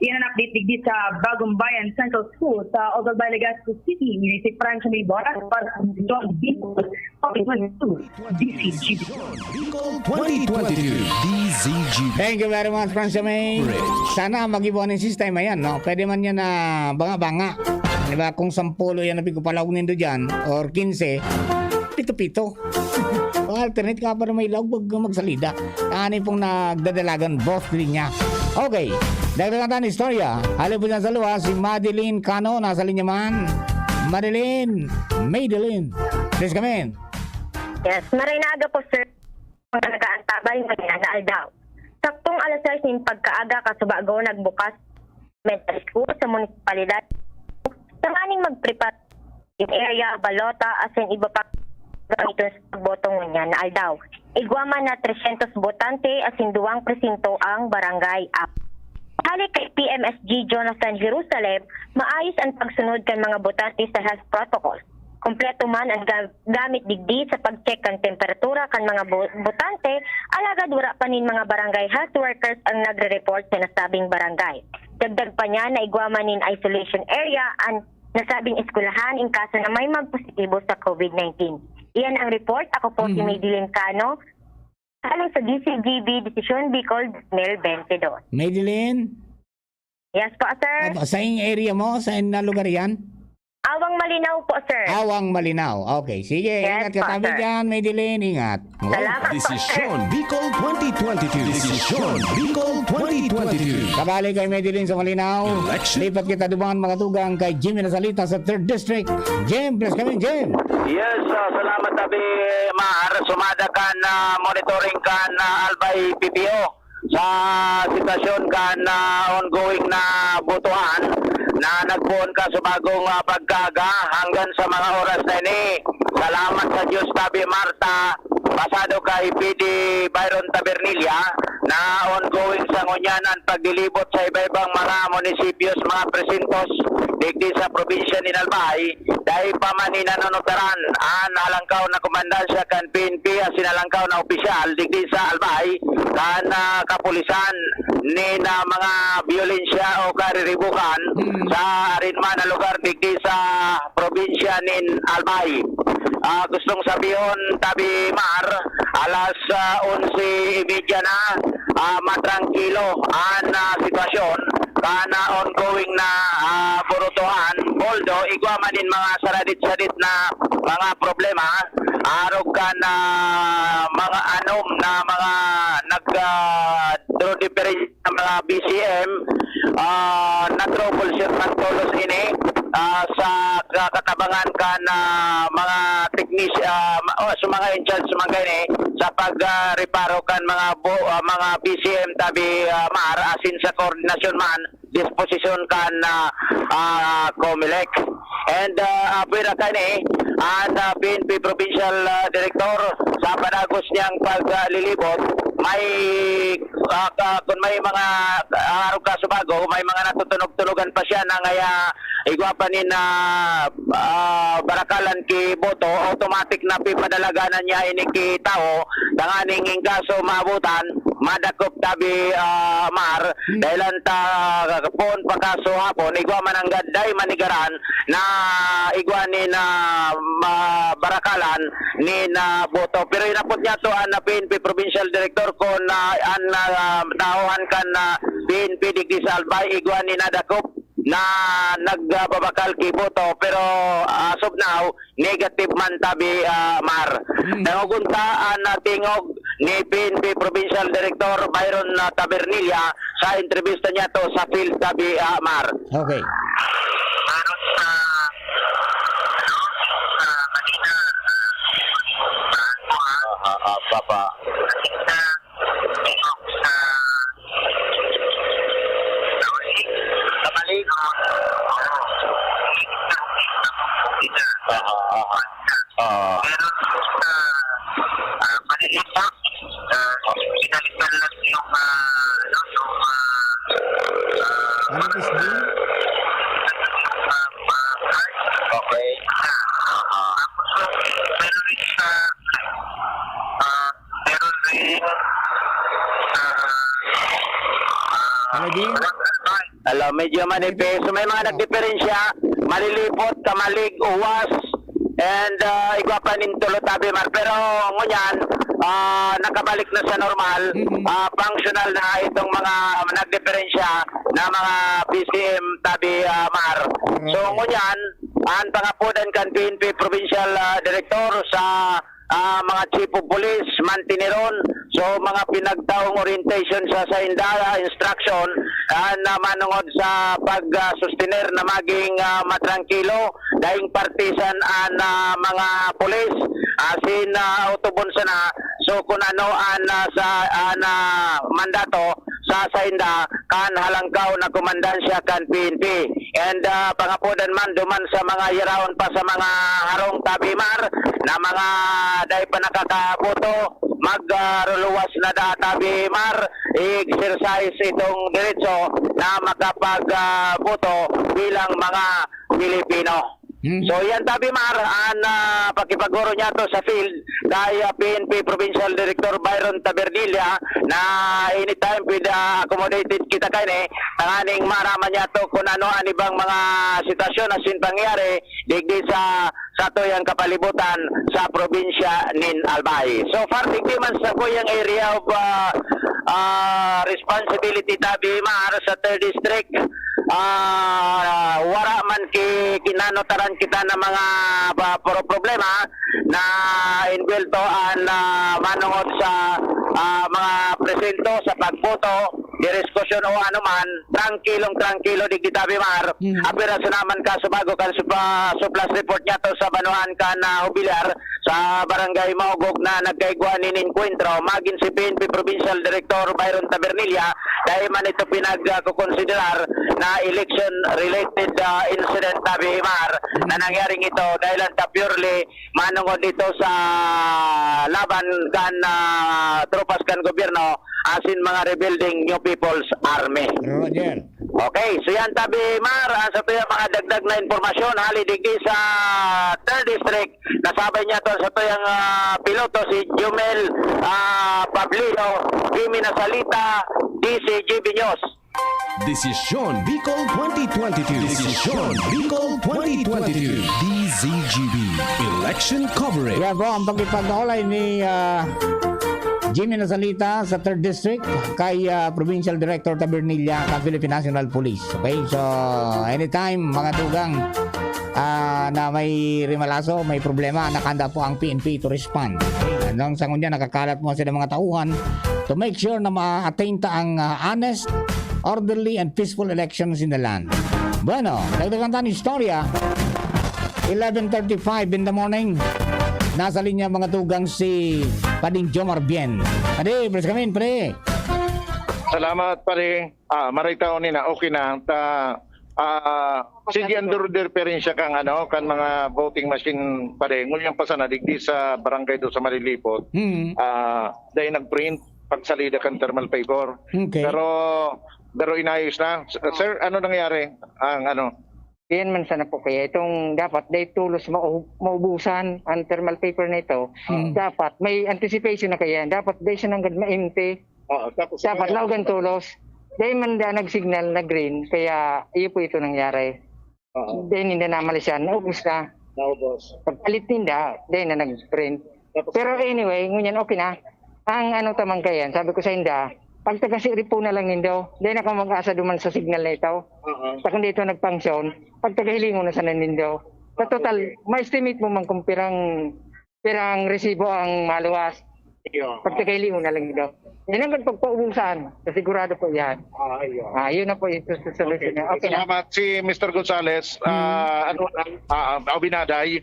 Iyan an update digdi sa Bagong Bayan Central School sa Ogalbay, Legazpi City. Ini si Franz May Boras para sa John Bicol. Bicol twenty twenty-two. Bicol twenty twenty-two, D Z G B. Thank you very much, Franz May. Great. Sana mag-iba ning system, ayan, no? Pwede man yan na banga-banga. Di ba? Kung sampulo yan na pigpapalawag nindo dyan, or quince, pito-pito. O alternate ka pa na may laog, wag kang magsalida. Ani pong nagdadalagan, boss, linya. Okay, dagdagan tayo ng istorya. Hali po dyan sa luwas, si Madeline Cano, nasa linya man. Madeline, Madeline, please come in. Yes, maray na aga po, sir. mga nag-aantabay ngunyan na aldaw. Saktong alas sais nin pagkaaga kasubago nagbukas elementary school sa munisipalidad tanganing magprepare in area, balota, asin iba pa gamiton sa pagboto ngunyan na aldaw. Igwa man na trescientos botante asin duwang presinto ang barangay. Hali kay P M S G Jonathan Jerusalem, maayos an pagsunod kan mga botante sa health protocol. Kompleto man an ga-, gamit digdi sa pag-check kan temperatura kan mga bo-, botante, alagad wara pa nin mga barangay health workers ang nagre-report sa nasabing barangay. Dagdag pa niya na igwa man nin isolation area an nasabing eskwelahan in kaso na may magpositibo sa COVID nineteen. Iyan ang report. Ako po si Mhm. Madeline Cano, alang sa D C G B Desisyon Bicol twenty twenty-two. Madeline? Yes po, sir. At sa ing area mo, sa na lugar yan? Awang Malinaw po, sir. Awang Malinaw. Okay, sige. Yes Ingat ka po, tabi sir. Dyan, Madeline. Ingat. Salamat po, sir. Desisyon Bicol twenty twenty-two. Desisyon Bicol twenty twenty-two. Kabali kay Madeline sa Malinaw. Election. Lipat kita duman, mga tugang, kay Jimmy Nasalita sa third District. Jim, please come in, Jim. Yes, ah, salamat, Abi Mar. Sumada kan, ah, monitoring kan, ah, Albay P P O sa sitwasyon kan, ah, ongoing na botohan na nagpoon kasubago, ah, pagkaaga hanggang sa mga oras na ini. Salamat sa Diyos, Tabi Marta, pasado kay P D Byron Tabernilla, na ongoing sa ngunyan an paglilibot sa iba-ibang mga munisipyos, mga presintos digdi sa probinsya nin Albay. Dai pa man hinanunutaran an halangkaw na komandansya kan P N P asin halangkaw na opisyal digdi sa Albay kan, ah, kapulisan nin, ah, mga biyolensya o kariribukan Mm. sa arin man na lugar digdi sa probinsya nin Albay. Ah, gustong sabihon, Tabi Mar, alas, ah, onse y media na, ah, matrangkilo an, ah, sitwasyon. Kan, ah, ongoing na, ah, burutohan, although igwa man nin mga saradit-sadit na mga problema, arog kan, ah, mga anom na mga nag, ah, through different na mga B C M, ah, na-troubleshoot man tolos ini, ah, sa ka-, katabangan kan, ah, mga technici-, ah, ma-, oh, sa mga in charge man kaini sa pag, ah, reparo kan mga bu-, ah, mga B C M, Tabi, ah, Mar, asin sa koordinasyon man, disposisyon kan, ah, ah, Comelec. And, ah, apwera kaini, an, ah, P N P Provincial, ah, Director, sa panagos niyang paglilibot, may, ah, ka-, kun may mga, ah, arog kasubago, may mga natutunog-tunogan pa siya na ngaya igwa pa nin, ah, ah, barakalan ki boto, automatic na pipadalaganan niya ini ki tawo, tanganing in kaso maabutan, madakop, Tabi, ah, Mar, Hmm. dahelan ta poon pa kasuhapon, igwa man nanggad dai manigaran na igwa nin, ah, ma-, barakalan nin, ah, boto. Pero inapod niya to an, ah, P N P Provincial Director kun, ah, an, ah, tahohan kan, ah, P N P digdi sa Albay, igwa nin nadakop na nagbabakal ki boto. Pero as of now, negative man, Tabi, ah, Mar. Hmm. Dangog unta an, ah, tingog ni P N P Provincial Director Byron, ah, Tabernilla sa entrevista niya to sa field, Tabi, ah, Mar. Okay. Meron sa, ano, sa kanina, ah, ah, ah, Papa. Kanina, tingog sa, sa mali. Sa mali. Aha, aha. Ah. Pero sa, ah, malilipat, ah, pinalitan lang yung, ah, ano, yung, ah, ah, Ano, Miss Jean? Yung, ah, ah, Okay. Ah. Tapos, meron rin sa, ah, meron rin sa, ah, Ano, Jean? Hello, medyo manipis. So, may mga nagdiperensya, malilipot, kamalig, uwas, and, ah, igwa pa nin tulo, Tabi Mar. Pero ngunyan, ah, nakabalik na sa normal, Mm-hmm. ah, functional na itong mga, ah, nagdiperensya na mga B C M, Tabi, ah, Mar. So, Okay. ngunyan, ang pangapodan kan P N P Provincial, ah, Director sa ah, mga chief of police, mantineron. So, mga pinagtaong orientation sa, sa inda, instruction, ah, na manungod sa pag, ah, sustener na maging, ah, matrangkilo, daing partisan an, ah, mga pulis, asin, ah, autobon sana So, kun ano an, ah, sa, an, ah, mandato sa sainda kan halangkaw na komandansya kan P N P. And, ah, pangapodan man duman sa mga yaraon pa sa mga harong, Tabi Mar, na mga dai pa nakakaboto, mag, ah, ruluwas na da, Tabi Mar, i-exercise itong diretso na makapag, ah, boto bilang mga Pilipino. Mhm. So, yan, Tabi Mar, an, ah, pakipaguro niya to sa field kay, ah, P N P Provincial Director Byron Tabernilla na anytime pwede, ah, accommodated kita kaini, tanganing maaraman niya to kung ano an ibang mga sitwasyon na sin pangyayari digdi sa, sa tuyang kapalibutan sa probinsya nin Albay. So far, digdi man sa kuyang area of, ah, ah, responsibility, Tabi Mar, sa third district, ah, wara man ki-, kinanotaran kita ng mga pa-, pro-, problema na inbwelto an, ah, manungod sa, ah, mga presento sa pagboto, diskusyon o anuman, trangkilong-trangkilo digdi, Tabi Mar. Mhm. Apira sa naman kaso bago kan supla-, suplas report niya to sa banwaan kan, ah, Jubilar, sa Barangay Maugog na nagkaigwa nin enkwentro, magin si P N P Provincial Director Byron Tabernilla, dai man ito pinagkukonsiderar na election-related, ah, incident, Tabi Mar, na nangyaring ito dahil lang ta purely manungod ito sa laban kan, ah, tropas kan gobyerno asin mga rebelding New People's Army. Roger. Okay, so yan, Tabi Mar, ah, sa tuya mga dagdag na impormasyon, hali digdi sa third district, nasabay niya to sa tuyang, ah, piloto, si Jumel, ah, Pablino, Jimmy Nasalita, D C G B News. Desisyon Bicol twenty twenty-two. Desisyon Bicol twenty twenty-two. D Z G B Election Coverage. Yan po ang pakipag-aulay ni, ah, Jimmy Nasalita sa third District kay, ah, Provincial Director Tabernilla kan Philippine National Police. Okay? So, anytime, mga tugang, ah, na may rimalaso, may problema, nakahanda po ang P N P to respond. Okay? Hanggang sa ngunyan, nakakalat mo sa mga tauhan to make sure na ma-attain ta ang, ah, honest, orderly, and peaceful elections in the land. Bueno, dagdagan ta an istorya. Eleven thirty-five in the morning. Nasa linya, mga tugang, si Pading Jomar Bien. Padi, press kami, padi. Salamat, pare. Ah, maray taon ni na, okay na. Ta, ah, sige, ang duro-, diferensya kang, ano, kan mga voting machine, pare. Ngunyan pa sana, digdi sa barangay do sa Malilipot. Hmm. Ah, dahil nag-print, pagsalida kan thermal paper. Okay. Pero, pero inayos na. S-, sir, ano nangyari? Ang ano? Yan man sana po kaya. Itong dapat, dahil tulos mau-, maubusan ang thermal paper na ito, Hmm. dapat may anticipation na kaya. Dapat dahil siya nanggad maimti. Oo, tapos Dapat kaya laog ang tulos. Dahil man da nag-signal na green, kaya iyo po ito nangyari. Oo. Dahil hindi namali siya, naubos na. Naubos. Pagpalit ninda, dahil na nag-print. Tapos Pero anyway, ngunyan okay na. Ang ano tamang kayan, sabi ko sa inda, pagtagasi po na lang nindo. Dahil na kamo mag-asa duman sa signal na ito. Oo. Sa kundi ito nagpangsyon, pagtagahilingon na sana nindo. Sa Ah, total, okay. ma-estimate mo man kung pirang, pirang resibo ang maluwas. Iyo. Pagtagahilingon na lang nindo. Yan ang pagpaubusan. Sa sigurado po yan. Ah, iyo. Ah, yun na po yung sus-, solution Okay. niya. Okay na. Salamat. Si Mister Gonzales, Hmm. ah, ano lang, ah, ah, Abinaday,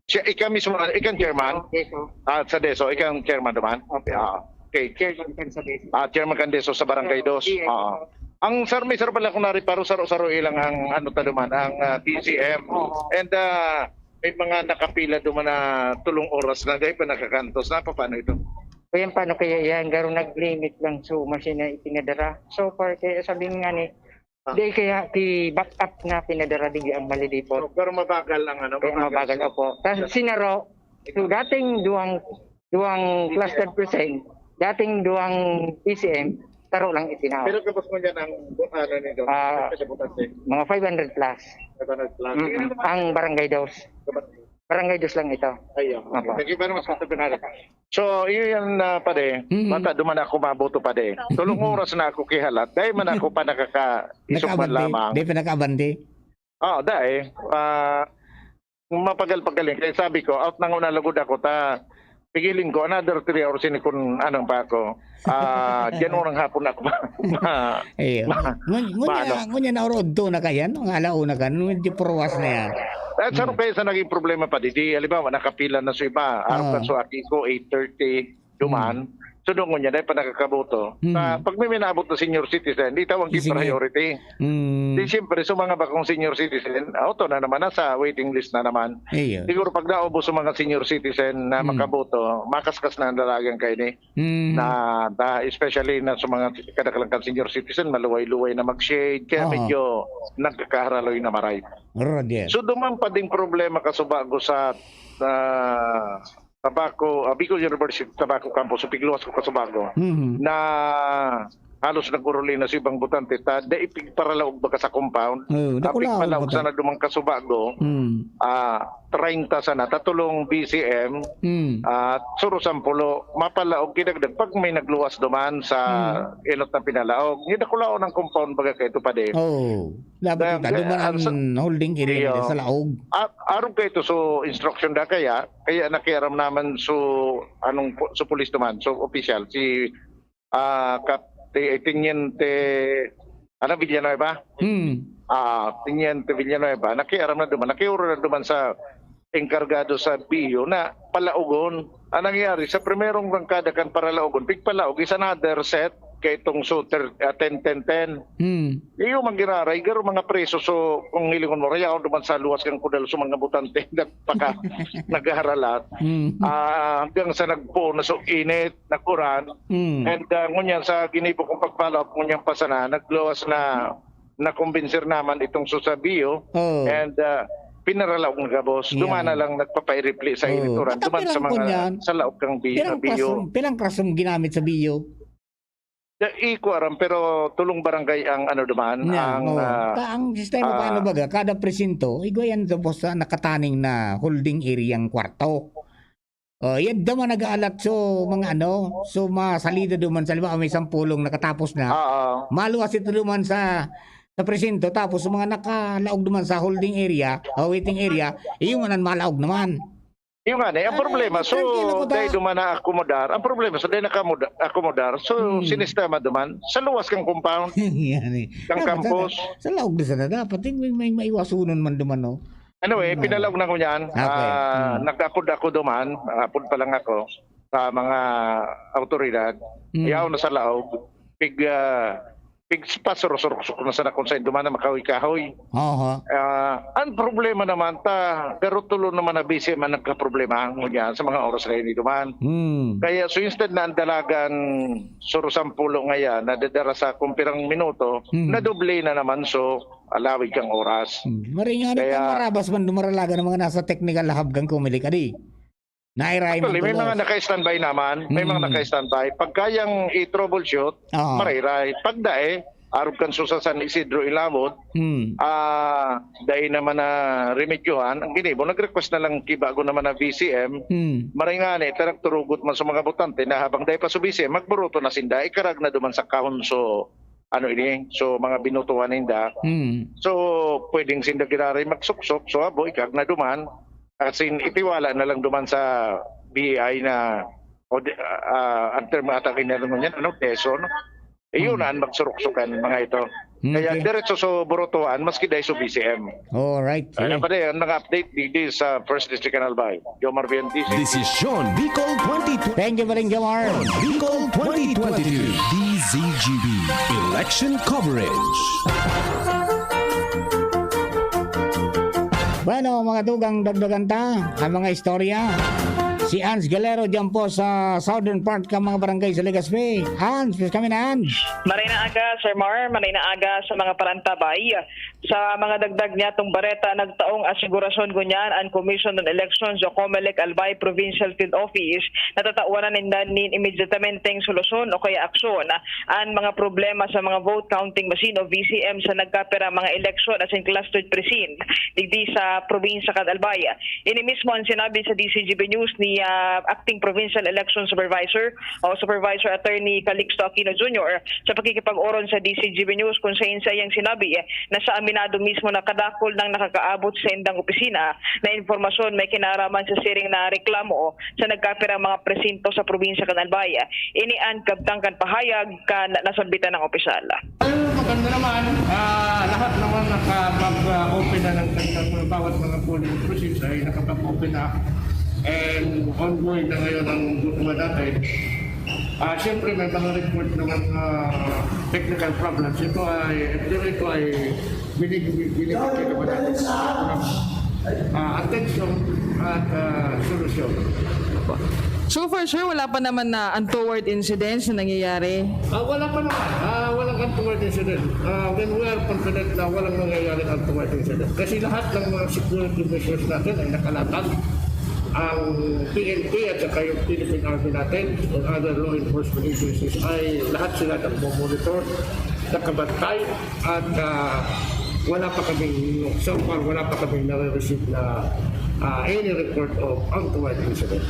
siya, ika mismo, ika ang chairman? Okay, so. Ah, sa DESO, ika ang chairman naman? Okay. Ah, okay. Chairman kan sa DESO. Ah, chairman kan DESO sa Barangay Pero, Dos. yes, Ah. so. Ang sar-, may sar pala akong nariparo, saro-saro ilang ang, ano, ta duman, ang, ah, T C M. Oo. And, ah, may mga nakapila duman na tulong oras na, dahil pa nakakantos na, paano ito? Ayan, paano kaya yan? Garo nag-limit lang sa machine na ipinadara. So far, kaya sabi nga ni, Ah. Di kaya ki-back up na pinadara digdi ang Malilipot. So, pero mabagal ang ano, Kaya mabagal, mabagal. Opo. Tas sinaro, so dating duwang, duwang cluster percent, dating duwang P C M, taro lang itinaw. Pero tapos mo dyan ang, ano nito, Ah, ang pinabutante? Mga five hundred plus. Five hundred plus. Mm-mm. Ang Barangay Dos. Barangay Dos lang ito. Ayun. Opo. Thank you very much, Mister Bernardo. So, iyo yan, ah, pare. Mm. Bata, duman ako maboto, pare. Tulong oras na ako kihalat. Dahil man ako pa nakaka-isok man Nakaabante. lamang. Di pa nakaabante. Ah, dai. Ah, mapagal-pagal yun. Kaya sabi ko, out na nga na lugod ako, ta, pigiling ko, another three hours ini kun anong pa ako. Ah, diyan unang hapon ako ma-, ma-, Iyo. ma-, Ngun-, ngunya, maano. ngunya na oro udto na kayan, no? Nga alauna ka, nung medyo purwas na yan. At sa Hmm. kaya sa naging problema pa, di, di, halimbawa, nakapila na sa iba. Araw Oo. ka, so, aki ko, eight thirty. duman. So, doon ngunyan, dai pa nakakaboto. Hmm. Sa pag may minaabot na senior citizen, di tawag Sige. priority. Hmm. Di siyempre, sa mga bakong senior citizen, auto na naman, nasa waiting list na naman. Iyo. Siguro pag naubos sa mga senior citizen na Hmm. makaboto, makaskas na ang dalagan kayo ni. Hmm. Na, na, especially na sa mga kadaklan kan senior citizen, maluway-luway na mag-shade, kaya Oo. medyo nagkakaharaloy na maray. Roger. So, duman pa ding problema kasubago sa, sa Tabaco, ah, Bicol University Tabaco Campus, sa pigluwas ko kasubago, Mhm. na halos nag-uruli na sa ibang botante, ta, dai pigparalaog baga sa compound. Oo, Ah, dakulaog pigpalaog baga. sana dumang kasubago, Hmm. ah, treinta sana, tatulong B C M, Hmm. at suro sampulo, mapalaog, kidagdag, pag may nagluwas duman sa Hmm. enot na pinalaog. Yung dakulaon ng compound, baga kayo ito pa din. Oo. Dapat Kaya, ito, duman ang ang sa holding area Iyo. nila sa laog. A-, arog kayo ito, so, instruction da kaya, kaya nakiaram naman, so, anong pu-, so, pulis naman, so, official, si, ah, Kap-, ti-, Teniente, ano, Villanueva? Hmm. Ah, Teniente Villanueva, nakiaram na duman, nakiuro na duman sa engkargado sa B U na palaogon. Ang nangyari, sa primerong rangkada kan paralaogon, pigpalaog, is another set, kay itong so, ter-, ah, ten ten ten. Hmm. Iyo man giraray, garo mga preso, so, kung hilingon mo, rayaon duman sa luwas kang kudal, so, mga botante, nagpaka-, naghaharalat. Hmm. Ah, hanggang sa nagpuon na, so, init, nag-uran. Hmm. And, ah, ngunyan, sa ginibo kong pag-follow up, ngunyan pa sana, nagluwas na, nakumbinser naman itong so sa B U. Oh. And, ah, pinaralaog na gabos. Yeah. Duman na lang nagpapairipli sa Oh. init, uran. Duman sa Nakapirang po mga, niyan? sa laog kang B U, Pirang sa B U. classroom, pirang classroom ginamit sa B U? Da, iko aram, pero tulong barangay ang ano duman, Yeah, ang, oh. ah, Ka-, ang sistema, ah, paano baga? Kada presinto, igwa yan tapos sa nakataning na holding area ang kwarto. Oh, yan daw man nag-aalat, so, mga ano, so, mga salida duman, sa halimbawa, may sampulong nakatapos na. Oo. Maluwas ito duman sa, sa presinto, tapos sa mga nakalaog duman sa holding area, o waiting area, iyo man ang malaog naman. Yung nga, eh, ang Ano, problema, eh, so, trangkilo ko ta. dahil duman na akomodar, ang problema, so, dahil nakamoda-, akomodar, so, Hmm. sinistema duman, sa luwas kang compound, Yan, eh. kang Dapat campus. sa, sa laog na sana, dapat, eh, may, may maiwasonon man duman, no? Anyway, Ano? pinalaog na ko niyan. Okay. Ah, Hmm. nag-apod ako duman, apod pa lang ako sa mga awtoridad. Hmm. Yaon na sa laog, pig, ah, pig, pasurok-surok na sana kung saan duman na makahoy-kahoy. Aha. Ah, ang problema naman ta, garo tulo naman na busy man nagkaproblema ngunyan sa mga oras na ini duman. Hmm. Kaya, so, instead na ang dalagan suro sampulo ngayan, nadadara sa kung pirang minuto, Hmm. nadoble na naman, so, alawig kang oras. Hmm. Maring nga, Kaya Marabas man dumaralaga ng mga nasa technical hub kang Comelec, adi. Nairay Actually, may magluwas. mga naka-standby naman. May mga Hmm. naka-standby. Pag kayang i-troubleshoot, Oo. marairay. Pag dae, arog kan Susa San Isidro Ilawod, Hmm. ah, dai naman na remedyohan. Ang ginibo, nag-request na lang ki bago naman na V C M. Hmm. Maray nga ni, ta nagturugot man sa mga botante na habang dai pa sa V C M, magburuto na sinda, ikarag na duman sa kahon so, ano ini, so mga binutuhan ninda. Hmm. So, pwedeng sinda giraray magsuksok, so abo, ikarag na duman. As in, itiwala na lang duman sa B I na, o di, ah, ang term ata kinarungan niyan, ano, peso, no? Iyon Hmm. ang magsuruksukan, mga ito. Hmm, Kaya okay. diretso sa burutuan, maski dahil sa B C M. Alright, Ano sige. pa rin, ang mga update, digdi sa First District kan Albay. Jomar Vian, D C. Desisyon Bicol twenty twenty. Thank you, Paring Jomar. Bicol twenty twenty-two. D Z G B Election Coverage. Bueno, mga tugang, dagdagan ta ang mga istorya. Si Hans Galero diyan po sa southern part ka mga barangay sa Legazpi. Hans, please kami na, Hans. Maray na aga, Sir Mar. Maray na aga sa mga parantabay. Sa mga dagdag niyatong bareta, nagtaong asegurasyon ngunyan an Commission on Elections o Comelec Albay Provincial Field Office na tatawanan ninda nin immediatamenteng solusyon o kaya aksyon an mga problema sa mga vote counting machine o V C M sa nagkapirang mga eleksyon asin clustered precinct digdi sa probinsya kan Albay. Ini mismo an sinabi sa D Z G B News ni, ah, Acting Provincial Election Supervisor o Supervisor Attorney Calixto Aquino Junior sa pakikipag-oron sa D Z G B News, kung saen saiyang sinabi na sa aminado mismo na kadakul nang nakakaabot sa indang opisina na impormasyon may kinaraman sa siring na reklamo sa nagkapirang mga presinto sa probinsya kan Albay. Ini an kabtang kan pahayag kan nasambitan na opisyal. Well, maganda naman. Ah, lahat naman nakapag-open na ng kanilang bawat mga polling process ay nakapag-open na. And ongoing na ngayon ang dukuha natin. Ah, siyempre, may mga report naman na technical problems. Ito ay, pero ito ay binig-, binibigyan naman natin ng, ah, atensyon at, ah, solusyon. So far, sir, wala pa naman na untoward incidents na nangyayari? Ah, wala pa naman. Ah, walang untoward incident. Ah, when we are confident na walang nangyayari untoward incident. Kasi lahat ng mga security measures natin ay nakalatag. Ang P N P at saka yung Philippine Army natin and other law enforcement agencies ay lahat sila nagmo-monitor, nakabantay, at, ah, wala pa kaming, so far, wala pa kaming nare-receive na, ah, any report of untoward incident.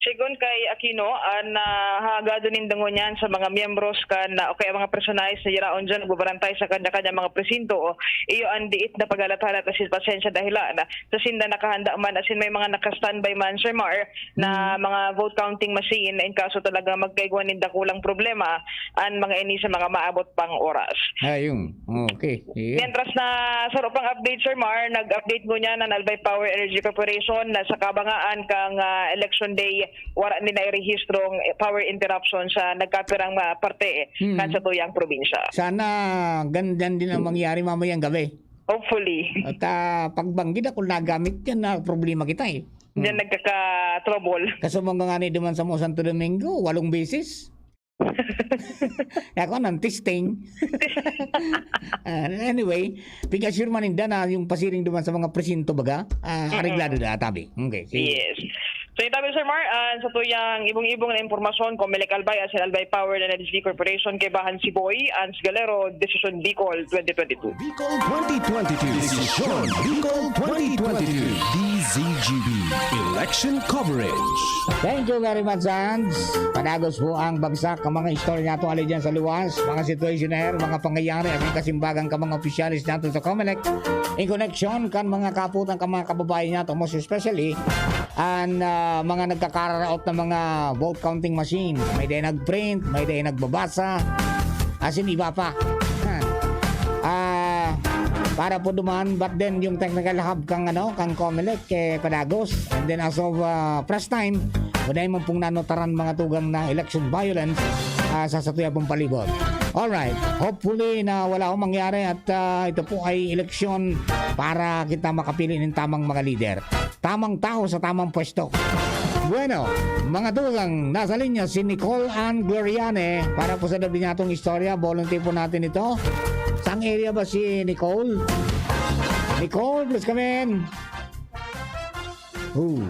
Sigon kay Aquino, an ah, hagado nin dangonyan sa mga miyembros kan ah, o kaya mga personahe na yaraon dyan nagbabarantay sa kanya-kanya mga presinto, iyo an diit na paghalat-halat asin pasensya dahelan sa sinda nakahanda man asin may mga naka-standby man, Sir Mar, na mga vote counting machine in kaso talaga magkaigwa nin dakulang problema an mga ini sa mga maabot pang oras. Ayun. Okay. Yeah. Mientras na saro pang update, Sir Mar, nag-update ngunyan an Albay Power Energy Corporation na sa kabangaan kan ah, election day, wara ni nairehistrong power interruption sa nagkapirang ah, parte Hmm. kan satuyang probinsya. Sana ganyan din ang mangyari mamayang gabi. Hopefully. At ah, pagbanggi, dakul nagamit yan na problema kita eh. Diyan nagkaka-trouble. Kaso mga nga ni duman sa mo Santo Domingo, walong beses. Ako nang testing. Ah, anyway, pigasure man ninda na yung pasiring duman sa mga presinto baga, ah, areglado na tabi. Okay. Sige. Yes. So, itabi, Sir Mar, ah, sa tuyang ibong-ibong na impormasyon, Comelec Albay, asin Albay Power and Energy Corporation, kaibahan si Boy, Ans Galero, Desisyon Bicol, twenty twenty-two. Bicol twenty twenty-two. Desisyon Bicol twenty twenty-two. D Z G B Election Coverage. Thank you very much, Hans. Padagos po ang bagsak ang mga istorya nato ali dyan sa luwas, mga situationer, mga pangyayari, at kasimbagan ka mga opisyalis nato sa Comelec. In connection kan mga kaputan ka mga kababayan nato, most especially an ah, mga nagkakararaot na mga vote counting machine. May day nag-print, may day nagbabasa. Asin iba pa. Ha. Ah, para po duman, but then yung technical hub kang ano, kang Comelec, eh, padagos. And then as of ah, press time, wala man pong nanotaran mga tugang na election violence ah, sa satuya pong palibot. Alright, hopefully na wala akong mangyari at ah, ito po ay eleksyon para kita makapili ng tamang mga leader. Tamang tao sa tamang pwesto. Bueno, mga tugang, nasa linya si Nicole Ann Gloriane para po sa dabi niyatong istorya. Volunteer po natin ito. Saan area ba si Nicole? Nicole, please come in. Ooh.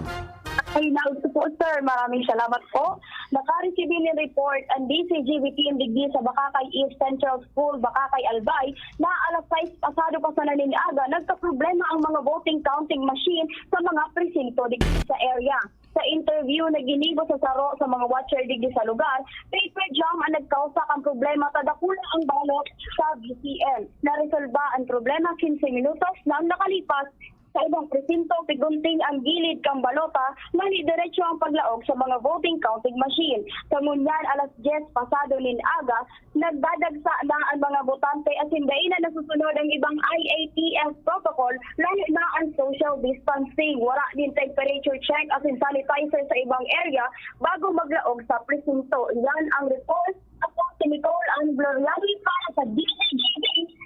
Ay, nauso po, sir. Maraming salamat po. Nakaresibi nin report ang D C G B team digdi sa Bacacay East Central School, Bacacay, Albay, na alas sais pasado pa sana nin aga, nagkaproblema ang mga voting counting machine sa mga presinto digdi sa area. Sa interview na ginibo sa saro sa mga watcher digdi sa lugar, paper jam ang nagkausa kan problema ta dakula ang balot sa B C M. Naresolba ang problema kinse minutos na ang nakalipas. Sa ibang presinto, pigunting ang gilid kan balota, nani diretso ang paglaog sa mga voting counting machine. Sa ngunyan, alas dyes pasado nin aga, nagdadagsa na ang mga botante asin dai na nasusunod ang ibang I A T F protocol, lahi na ang social distancing. Wara nin temperature check asin sanitizer sa ibang area bago maglaog sa presinto. Yan ang report. Ako si Nicole Ann Gloriani para sa D C G B,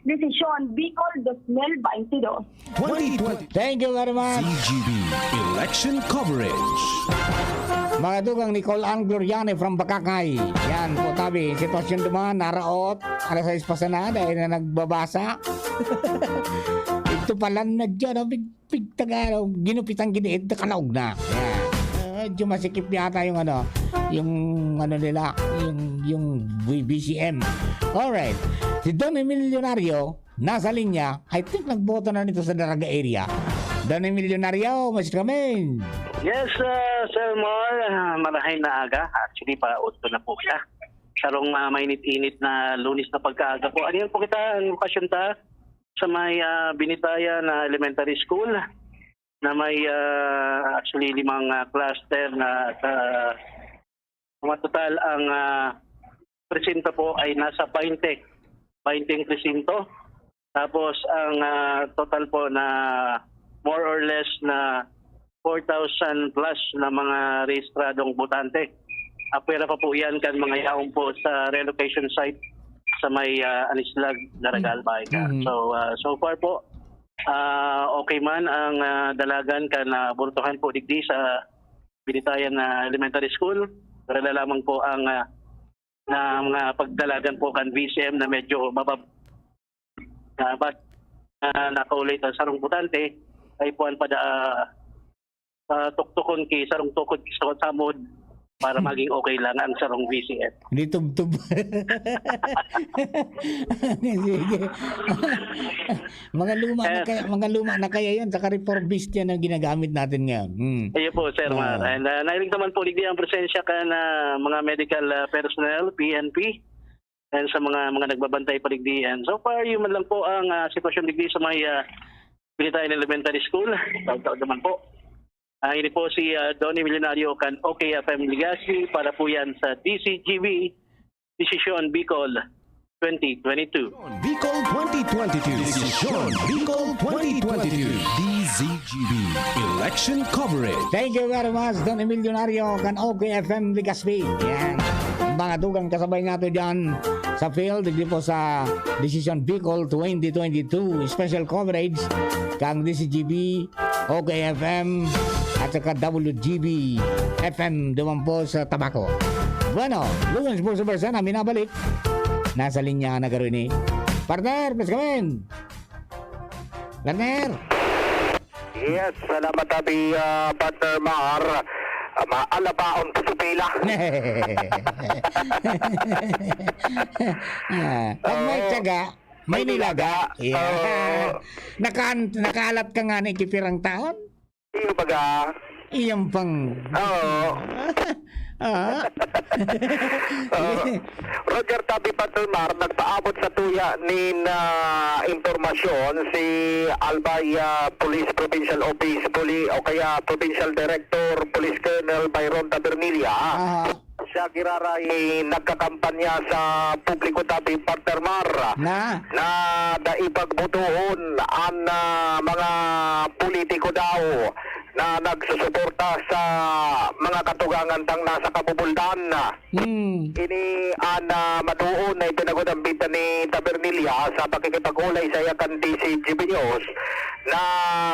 Desisyon Bicol twenty twenty-two. Twenty twenty. Thank you very much. D Z G B Election Coverage. Mga tugang, Nicole Ann Gloriani from Bacacay. Yan po, tabi. Sitwasyon duman, naraot. Alas sais pa sana, dai na nagbabasa. Ito pala na dyan, oh, big, big Tagalog. Ginupitan, giniit, nakalaog na. Yan. Ah, medyo masikip yata yung ano, yung ano nila, yung, yung B C M. Alright. Si Don Emilionario, nasa linya, I think nagboto na nito sa Daraga area. Don Emilionario, mas kami. Yes, uh, Sir Mar, uh, marahay na aga. Actually, pa-auto na po siya. Sarong uh, mainit-init na Lunes na pagkaaga po. Ano yan po kita, ang lokasyon ta? Sa may uh, Binitaya na elementary school na may uh, actually limang uh, cluster na uh, matotal ang uh, presinto po ay nasa twenty. twenty presinto. Tapos ang uh, total po na more or less na four thousand plus na mga rehistradong botante. Apwera pa po yan kan mga yaon po sa relocation site sa may, ah, Anislag, Daraga, Albay. Mm. So, ah, so far po, ah, okay man ang, ah, dalagan kan, ah, bultuhan po digdi sa Binitayan na Elementary School. Pero lamang po ang, ah, na mga pagdalagan po kan V C M na medyo mabab-, dapat, ah, nakaulay ta sarong botante, ay puwan pa da, ah, ah, tuktukon ki sarong tukod ki sarong samod para maging okay lang ang sarong V C M. Hindi tubtub. Sige. Mga luma na Eh, kaya, mga luma na kaya yan, saka reform beast yan ang ginagamit natin ngayon. Hmm. Ayun po, Sir Mar. Ah. And, ah, nahiling naman po, digdi ang presensya kan, ah, mga medical, ah, personnel, P N P, and sa mga, mga nagbabantay pa digdi. And so far, yun man lang po ang, ah, sitwasyon digdi sa may, ah, Binitayan Elementary School. Taon-taon naman po. Ah, ini po si, ah, Donnie Millonario kan O K F M Legazpi para po yan sa D C G B, Desisyon Bicol twenty twenty-two. Bicol twenty twenty-two. Desisyon Bicol twenty twenty-two. D Z G B Election Coverage. Thank you very much, Don Emilionario, kan O K F M Legazpi. Yan. Mga dugang kasabay nato dyan sa field, digdi po sa Desisyon Bicol twenty twenty-two Special Coverage kang D Z G B, O K F M, at saka W G B F M duman po sa Tabaco. Bueno, Lunes po sa Barsa na minabalik. Nasa linya na garo ini. Partner, please come in. Partner! Yes, salamat, Abi, ah, Partner Mar. Ah, maalabaon po sa pila. Ah, pag may Oo. tiyaga, may May nilaga. nilaga. Yeah. Oo. Nakaan-, nakaalat ka nga ni kipirang taon? Iyo baga. Iyang pang Oo. Ah. Oo. Roger, Tabi, Partner Mar, nagpaabot sa tuya nin, ah, impormasyon si Albay, ah, Police Provincial Office Poli-, o kaya Provincial Director Police Colonel Byron Tabernilla. Aha. Siya giraray nagkakampanya sa publiko, Tabi, Partner Mar, Na? na dai pagbotohon an, ah, mga politiko daw na nagsusuporta sa mga katugangan tang nasa Kabubuldan. Hmm. Ini an, ah, matuon na ipinagod-ambitan ni Tabernilla sa pakikipag-ulay sa iya kan D Z G B News na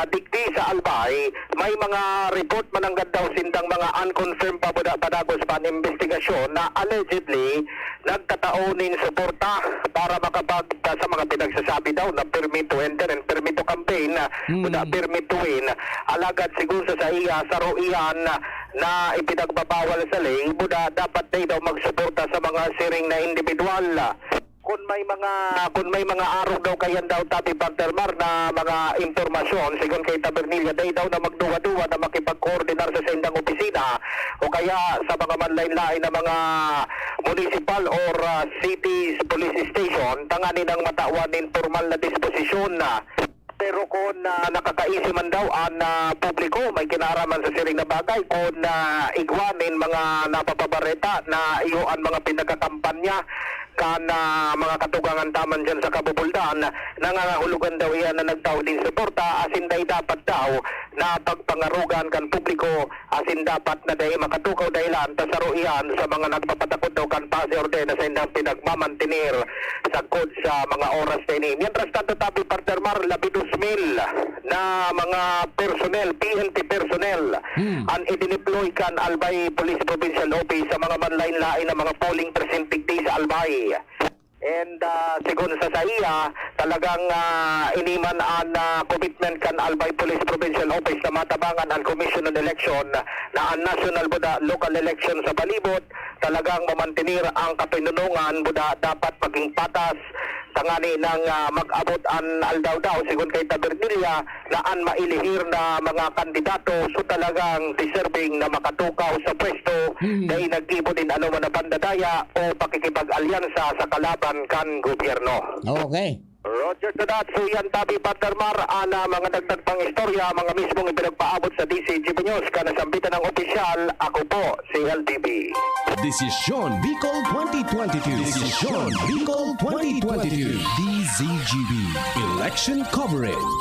digdi sa Albay, may mga report mananggad daw sindang mga unconfirmed pa buda padagos pa an imbestigasyon na allegedly nagtatao nin suporta para makapag-, sa mga pinagsasabi daw na permit to enter and permit to campaign, Mm. buda permit to win. Alagad sigun sa saiya, saro iyan na ipinagbabawal sa ley, buda dapat dai daw magsuporta sa mga siring na indibidwal. Kun may mga, kun may mga arog daw kayan daw, Tabi, Partner Mar, na mga impormasyon, sigon kay Tabernilla, dai daw na magduwa-duwa na makipagkoordinar sa saindang opisina o kaya sa mga manlain-lain na mga municipal or, ah, cities police station, tanganing matawan nin pormal na disposisyon na. Pero kun, ah, nakakaisi man daw an, ah, publiko, may kinaraman sa siring na bagay, kun, ah, igwa nin mga napapabareta na iyo an mga pinagkakampanya kan, ah, mga katugangan ta man diyan sa Kabubuldan, nangangahulugan daw iyan na nagtao nin suporta, asin dai dapat daw na pagpangarogan kan publiko, asin dapat na dai makatukaw dahelan ta saro iyan sa mga nagpapatakod daw kan pasi orde na saindang pinagmamantener sagkod sa mga oras na ini. Mientras tanto, Tabi, Partner Mar, labi dos mil na mga personnel, P N P personnel, Hmm. an idineploy kan Albay Police Provincial Office sa mga manlain-lain na mga polling precinct digdi sa Albay. And, ah, sigon sa saiya, talagang, ah, ini man an, ah, commitment kan Albay Police Provincial Office na matabangan an Commission on Election na an national buda local election sa palibot talagang mamantener ang kapinunongan buda dapat maging patas tangani nang, ah, mag-abot an aldaw daw, sigon kay Tabernilla, na an mailihir na mga kandidato so talagang deserving na makatukaw sa pwesto, Hmm. dai naggibo nin anoman na pandadaya o pakikipag-alyansa sa kalaban kan gobyerno. Okay. Roger to that. So yan tabi, Partner Mar, ang, ah, mga dagdag pang istorya, mga mismong ipinagpaabot sa D Z G B News. Kanasambitan ng opisyal, ako po, si L D B. Desisyon Bicol twenty twenty-two. Desisyon Bicol twenty twenty-two. D Z G B Election Coverage.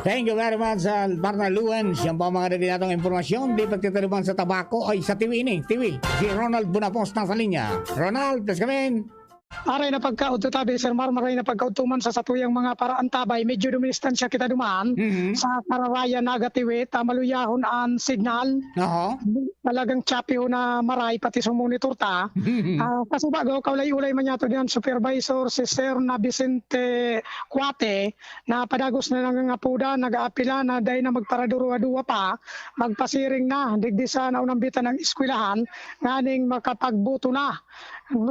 Thank you very much, uh, Partner Luen. Siya po ang mga dali natong impormasyon. Di pagtitiriban sa tabako, ay sa Tiwi ini. Tiwi, si Ronald Bonapos nasa linya. Ronald, please come in. Maray na pagkaudto tabi, Sir Mar, maray na pagkaudto man sa satuyang mga paraantabay. Medyo dumistansya kita duman Mhm. sa Kararayan, Naga, Tiwi, ta maluyahon an signal. Aha. Talagang choppy ho na maray, pati sa monitor ta. Ah, kasubago, kaulay-ulay man yato diyan, Supervisor, si Sir na Vicente Cuate, na padagos na nangangapodan, nag-aapila na dai na magparaduruwa-duwa pa, magpasiring na, digdi sa naunambitan ng eskwelahan, nganing makapagboto na.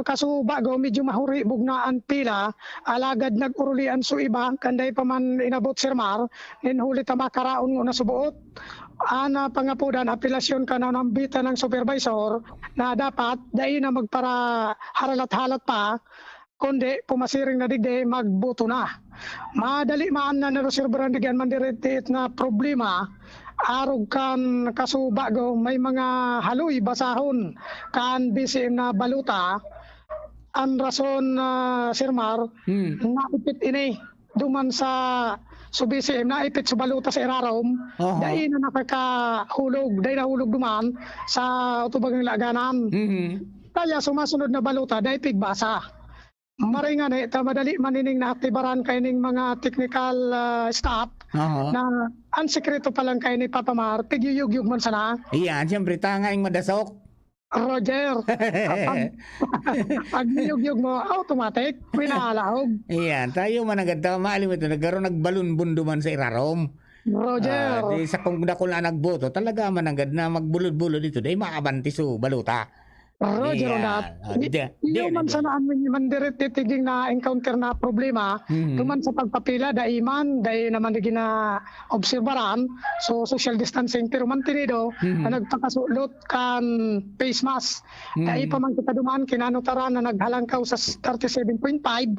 Kasubago, medyo mahuribog na an pila, alagad nag-urulian so iba, kan dai pa man inabot, Sir Mar, nin huli ta makaraon ngona suboot. An, ah, pangapodan, apelasyon kan naunambitan ng supervisor na dapat dai na magparaharalat-halat pa, kundi pumasiring na digdi, magboto na. Madali man na naresolbaran digdi an mandiritiit na problema, arog kan kasubago may mga haloy basahon kan B C M na balota. An rason, ah, Sir Mar, Hmm. naipit ini duman sa, sa B C M, naipit sa balota sa irarom, Aha. dai na nakakahulog, dai nahulog duman sa tubagang laganan. Mhm. Kaya sumasunod na balota, dai pigbasa. Maray ngani, ta madali man ining naaktibaran kaining mga technical, ah, staff Aha. na ang sekreto pa lang kaini, Papa Mar, pigyuyugyug man sana. Iyan, siyempre, tanganing madasok. Roger, pag, pag niyugyug mo, automatic, pinahalaog. Iyan, tayo managad ta, maalim ito, nagkaroon nagbalon-bundo man sa irarom. Roger. Ah, di sa kung dakul na nagboto, talaga managad na magbulod-bulod ito, dahil maabante so balota. Roger, Iyan. Ronald. Ah, Di, di, di, di man di. sana ang mandirititiging na encounter na problema, Mhm. duman sa pagpapila, dai man, dai naman di gina-, obserbaran. So, social distancing, pero mantenido Mhm. na nagpakasulot kan face mask. Mhm. Dai pa man kita duman, kinanutaran na naghalangkaw sa thirty-seven point five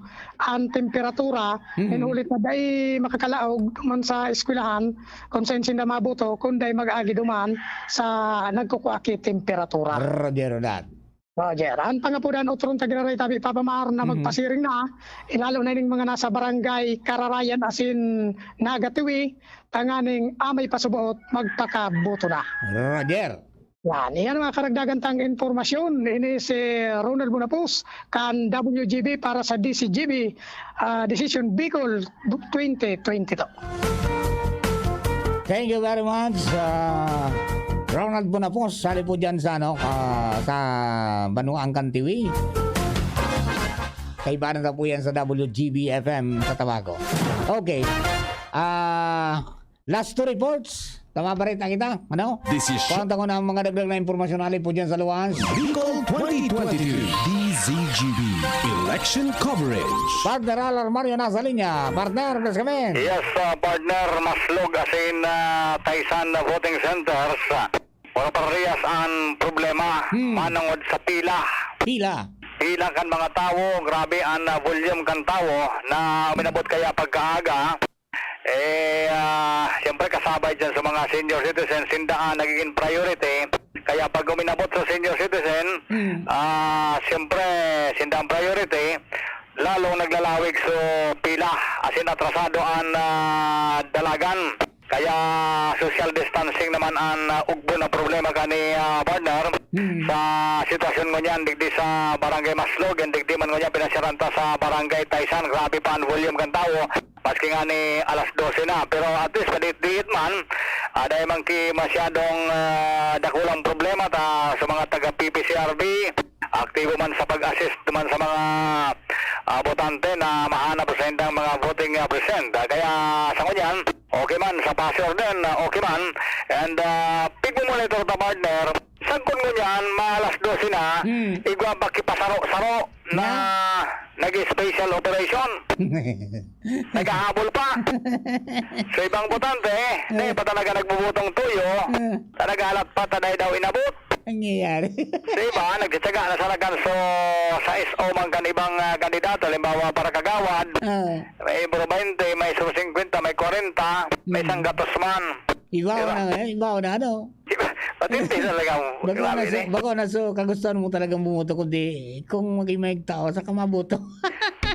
an temperatura. Mhm. Nin huli ta dai makakalaog duman sa eskwelahan, kung saen sinda maboto, kun dai mag-agi duman sa nagkukua ki temperatura. Roger that. Roger. An pangapodan, otron ta giraray tabi, Papa Mar, na Mhm. magpasiring na, ilalo na ning mga nasa barangay Kararayan asin Nagatiwi, tanganing amay pasuboot, magpakaboto na. Roger. Yan, iyan mga karagdagan tang impormasyon. Ini si Ronald Bonapos, kan W G B para sa D C G B, ah, Decision Bicol twenty twenty-two. Thank you very much, ah, Ronald Bonapos. Sali po dyan sa, ano, ah, sa Banuang Kantiwi. Kaibanan na po yan sa W G B F M sa Tabaco. Okay. Ah, last two reports. Tama ba rin kita? Ano? Decision. Kung ang mga dagdag na impormasyon, ali po dyan sa luwas. Bicol twenty twenty-two, D Z G B, Election Coverage. Partner Alar Mario nasa linya. Partner, please come in. Yes, uh, partner, Maslog asin, uh, Taysan na voting centers. Uh, mga parehas ang problema, Hmm. manungod sa pila. Pila. Pila kan mga tawo, grabe ang, uh, volume kan tawo na uminabot kaya pagkaaga. Eh, ah, siyempre kasabay dyan sa mga senior citizen, sinda ang nagiging priority. Kaya pag uminabot sa senior citizen, Hmm. ah, siyempre, sinda ang priority, lalong naglalawig so pila, asin atrasado ang, ah, dalagan. Kaya social distancing naman ang, ah, ugbo na problema kani, ah, partner. Hmm. Sa sitwasyon ngunyan, digdi sa Barangay Maslog, and digdi man ngunyan, pinasyaranta sa Barangay Taysan, grabe pa ang volume kan tawo. Maski nga ni alas dose na, pero at least madiit-diit man, ah, dai man ki masyadong, ah, dakulang problema ta sa mga taga P P C R B, aktibo man sa pag-assist man sa mga, ah, botante na mahanap sa indang mga voting, ah, precinct. Ah, kaya sa ngunyan, okay man, sa Paseo din, ah, okay man. And, ah, pigmo-monitor ta, partner. Sagkod ngunyan, mga alas dose na, Hmm. igwa pa ki pasaro-saro na Na? nag-special operation. Naghahabol pa. Sa ibang botante, eh, Eh. dai pa talaga nagbubutong tuyo. Eh. Talaga halat pa, ta dai daw inabot. Nangyayari. Sa iba, nagtsatsaga na sana kan so, sa S O man kan ibang, ah, kandidato, halimbawa, para kagawad. Ah. May Bro Bainte, may Sur singkwenta, may kwarenta, may Hmm. sanggatos man. Ibaw Pero na, eh, ibaw na, ano? Di ba? Matindi talaga. Bago Grabe na so, ni. bago na so, kagustuhan mo talagang bumoto, kundi kung maging may tao, saka maboto.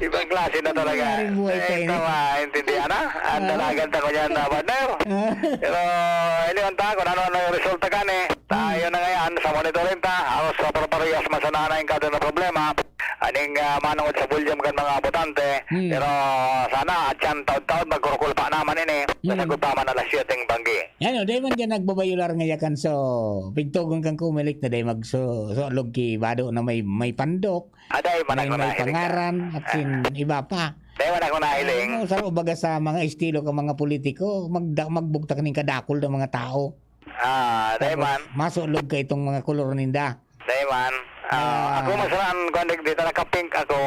Ibang klase na talaga. Nangyayari buhay Eh, tayo ni. ito, maintindihan na. Ang Ah. dalagan ta ko niyan na, partner. Ah. Pero, anyway, ta, kung ano-ano yung resulta kan, eh. Tayo Hmm. na ngayon, sa monitoring ta, halos sa paro-parehas, masana na yung kada na problema. Aning, ah, manungod sa volume kan mga botante. Hmm. Pero, sana, at yan, taod-taod, magkurukulpa naman ini. Hmm. Nasagot pa man alas siyete ng banggi. Yan, o, dai man dyan nagbabayular nga yakan so, pigtugon kan Comelec na dai magsu-, sulog ki Bado na may, may pandok, Aday, man may, ako may nahiling ka. pangaran, at sin iba pa. Dai man ako nahiling. Ano, sa ubaga sa mga estilo ka mga politiko, magda-, magbugtak ning kadakul ng mga tao. Ah, dai Tapos, man. masulog ka itong mga kolor ninda. Dai man. Ah, Ah. ako masaraan, kung di, di talaga pink ako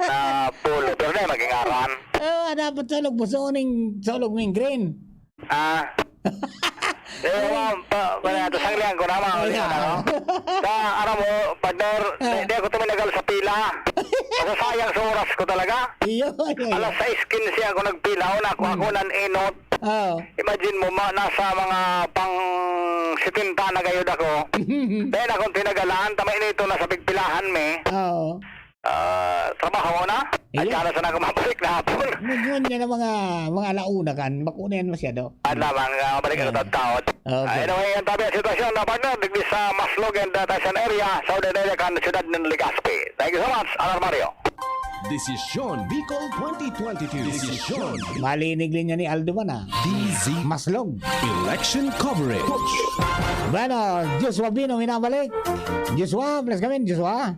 na polo. Pero dai, maging aran. Ah, dapat sulog mo, suning, sulog mo yung green. Ah. Eh, wa, pa, pa, ito, sanglihan ko naman, Ay, ano? ah. Sa, aram mo, partner, Ah. di, di ako tuminagal sa pila. Masasayang sa oras ko talaga. Iyo, iyo, iyo. Alas sais quince ako nagpila, una ako, Hmm. ako nan-inot. Oo. Imagine mo, ma-, nasa mga pang setenta na gayod ako. Dahil akong tinagalaan, tama ini ito, nasa pigpilahan mi. Oo. Ah, trabaho na. At Iyo. saka sana ako mabalik na hapon. Ngunyan na mga, mga alauna kan, bako na yan masyado. At lamang, ah, mabalik ako Oo. taod-taod. Okay. Ah, anyway, ang tabi ang sitwasyon na partner, digdi sa Maslog and, ah, Taysan area, sa Ordinaria kan siyudad ng Legazpi. Thank you so much, Alar Mario. Desisyon Bicol twenty twenty-two. Desisyon. Malinig linya ni Aldo man, ah. D Z Maslog. Election coverage. Bueno, Joshua Bino, minabalik. Joshua, bless kami, Joshua.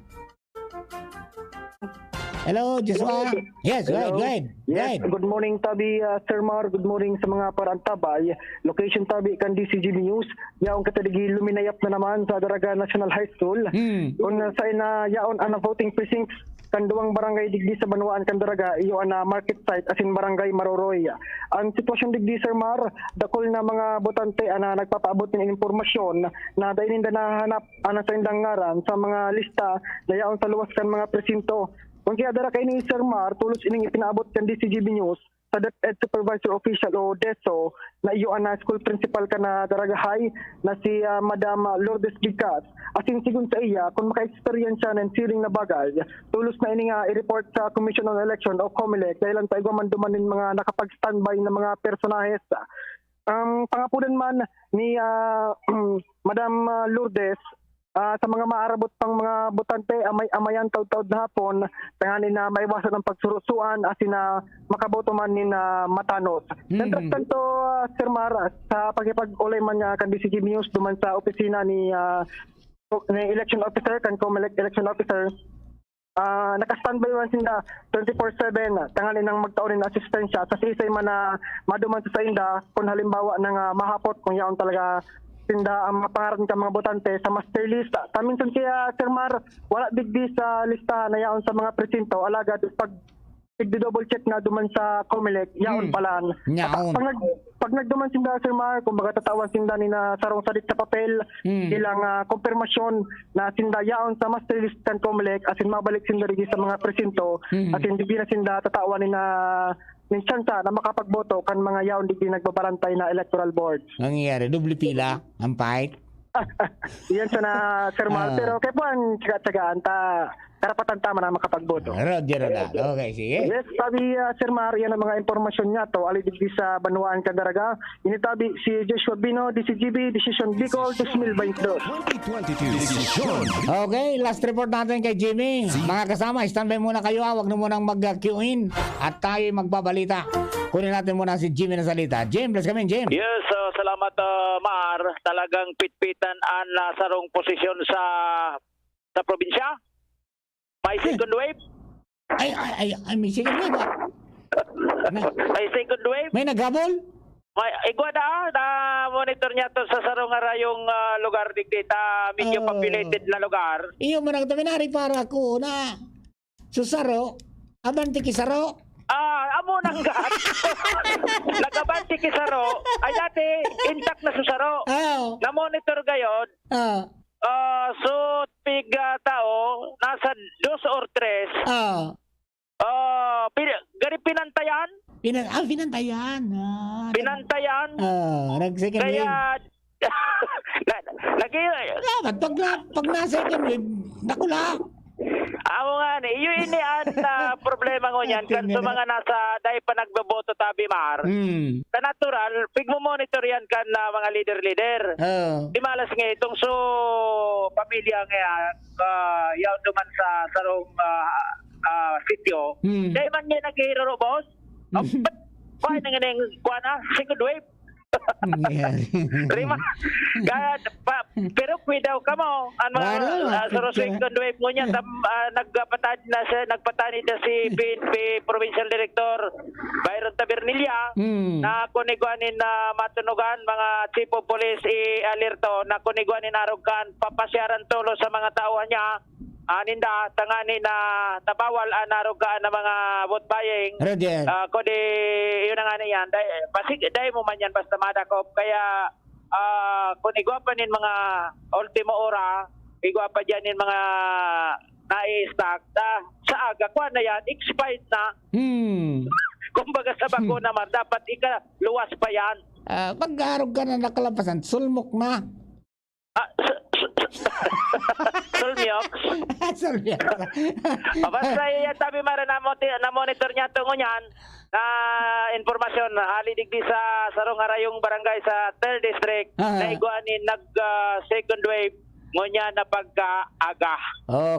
Hello, Joshua. Hello. Yes, go ahead, Hello. go ahead, go Yes, ahead. good morning, Tabi, ah, Sir Mar. Good morning sa mga parantabay. Location, Tabi, kan D C G B News. Yaong katadigi, luminayap na naman sa Daraga National High School. Hmm. Kung, ah, sa ina, yaon ang voting precincts kan duwang barangay digdi sa banwaan kan Daraga, iyo ang, ah, market site asin barangay Maroroy. Ang sitwasyon digdi, Sir Mar, dakul na mga botante ang, ah, nagpapaabot nin impormasyon na dai ninda nahanap ang saindang ngaran sa mga lista na yaon sa luwas kan mga presinto. Kun kaya dara kaini, Sir Mar, tolos ining ipinaabot kan D C G B News sa DepEd Supervisor Official o DESO na iyo an, ah, school principal kan Daraga High na si, ah, Madam Lourdes Gigas. Asin sigon sa iya, kun makaeksperyensya nin siring na bagay, tolos na ining, ah, i-report sa Commission on Election o COMELEC, dahel an paigwa man duman nin mga nakapag-standby na mga personahes. Ang pangapodan man ni, ah, Madam, ah, Lourdes, ah, sa mga maarabot pang mga botante, amay-amayan taud-taud na hapon, tanganing na maiwasan ang pagsurusuan asin na makaboto man nin, ah, matanos. Mm. Mientras tanto, ah, Sir Mar, sa pakipag-ulay man nga kan D C G B News duman sa opisina ni, ah, ni election officer, kan COMELEC election officer, ah, naka-standby man sinda twenty-four seven, tanganing nang magtao nin asistensya sa siisay man na maduman sa sainda, kun halimbawa nang, ah, mahapot kung yaon talaga sinda ang mga pangaran kan mga botante sa master list. Ta minsan kaya, Sir Mar, wala digdi sa listahan na yaon sa mga presinto, alagad pag tigdi-double check na duman sa COMELEC, yaon Hmm. pala. Yaon. Pag nag-, pag nagduman sinda, Sir Mar, kumbaga tatawan sinda nin, ah, sarong sadit sa papel Hmm. bilang, ah, kumpirmasyon na sinda yaon sa master list kan COMELEC, asin mabalik sinda digdi sa mga presinto, Hmm. asin digdi na sinda tatawan nin, ah, nin tsansa na makapagboto kan mga yaon digdi nagbabarantay na electoral board. Nangyayari, doble pila ang fight. Iyan sana, Sir Mar. Ah. Pero kaya po ang tsaga-tsagaan ta, karapatan ta man na makapagboto. Roger na. Okay, sige. Yes, tabi, ah, Sir Mar, yan ang mga impormasyon niya to. Ali digdi sa banwaan kan Daraga. Ini tabi si Joshua Bino, D C G B, Desisyon Bicol, dos mil baynte dos. Twenty twenty-two. Desisyon. Okay, last report natin kay Jimmy. Mga kasama, standby muna kayo, ha. Huwag na munang mag-queue in. At tayo'y magbabalita. Kunin natin muna si Jimmy na salita. Jim, bless kami, Jim. Yes, ah, salamat, ah, Mar. Talagang pitpitan an, ah, sarong posisyon sa, sa probinsya. May Hmm. second wave. Ay, ay, ay, ay, may second wave, ah. Na- May second wave. May naghabol? May, igwa na, ah, na-monitor niya to sa sarong arayong, ah, lugar digdi ta, medyo Oh. populated na lugar. Iyo man ang taminari para ako na. Susaro, abante ki saro. Ah, amo nang gat. Nag-abante ki saro. Ay, dati, intact na susaro. Oo. Na-monitor gayod. Ah. Ah, so, pig, ah, tao, nasa dos or tres. Ah. Ah, pin-, gari pinantayan? Pinan-, ah, pinantayan. Ah, nag-, Pinantayan? ah, nag-second wave. Kaya, na, nag-, Dapat pag na, pag na second wave, dakula. Amo nga ni, iyo ini an, ah, problema ngunyan, kan sa Tingnan. mga nasa, dai pa nagboboto, tabi, Mar. Hmm. Sa natural, pigmo-monitor yan kan, ah, mga leader-leader. Oo. Di malas nga itong so, pamilya nga yan, ah, yaon duman sa sarong, ah, ah, sityo. Hmm. Dai man niya naghihiraro, boss. Hmm. Ang pat-, kuha na nga na yung, kuha na, second wave. Yeah. Rima, gad, pa, pero kuidaw kamo, ang mga, Ano? ah, sa Picture. second wave ngunyan, tam-, ah, nagpatad na siya, nagpatanid na si P N P Provincial Director Byron Tabernilla, Hmm. na kun igwa nin, ah, matunugan, mga chief of police, i-alerto, na kun igwa nin arog kan, papasyaran tulo sa mga tao niya, ah, ninda, tangani na tabawal an arog kan na mga vote buying. Roger. Ah, kundi, yun na nga na yan. Dai, basig, dai mo man yan basta madakop. Kaya, ah, kung igwa pa nin mga ultimo ora, igwa pa dyan nin mga nai-stock, ta, sa aga, kuha na yan, expired na. Hmm. Kumbaga sa bakuna, Mar, dapat ikaluwas pa yan. Ah, pag arog ka na nakalapasan, sulmok na. Ah, s-, s-, s-, Sulmyok? Sulmyok. O, basta yan, tabi, Mar, na mo-, na-monitor niya to ngunyan na impormasyon, hali digdi sa sarong harayong barangay sa third district, Aha. na igwa ni nag, ah, second wave, ngunyan na pagkaaga.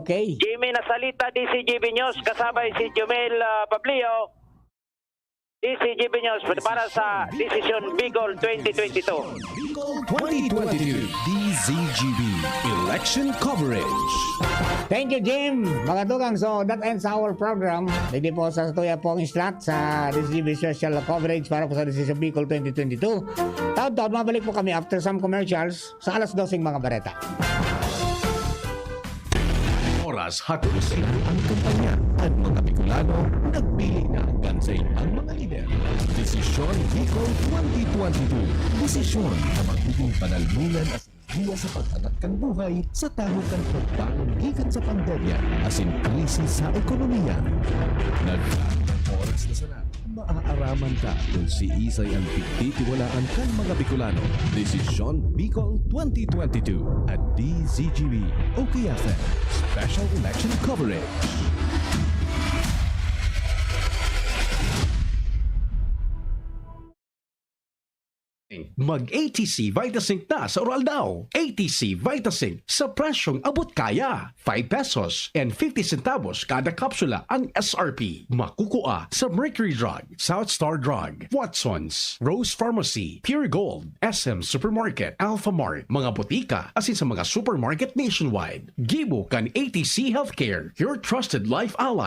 Okay. Jimmy Nasalita, D Z G B News, kasabay si Jumel, ah, Pablio, D Z G B News, para sa Desisyon Bicol twenty twenty-two. Bicol twenty twenty-two, D Z G B Election Coverage. Thank you, Jim. Mga tugang, so that ends our program. Digdi po sa tuya pong slot sa D Z G B Special Coverage para po sa Desisyon Bicol twenty twenty-two. Taon-taon, mabalik po kami after some commercials sa alas doseng mga bareta. Oras hatod sa inyo ang kampanya. An mga Bicolano nagpili na kan saindang mga lider. Desisyon Bicol twenty twenty-two. Desisyon na magiging panalmunan asin giya sa pag-angat kan buhay sa tahaw kan pagbangon gikan sa pandemya asin krisis sa ekonomiya. Nagdaang oras na sana. Maaaraman ta kun siisay an pigtitiwalaan kan mga Bicolano. Desisyon Bicol twenty twenty-two at D Z G B O K F M Special Election Coverage. Mag A T C Vitazinc na sa Uraldaw. A T C Vitazinc sa presyong abot kaya. Five pesos and fifty centavos kada kapsula ang S R P. Makukua sa Mercury Drug, South Star Drug, Watson's, Rose Pharmacy, Pure Gold, S M Supermarket, Alpha Mart, mga botika, asin sa mga supermarket nationwide. Gibo kan A T C Healthcare, your trusted life ally.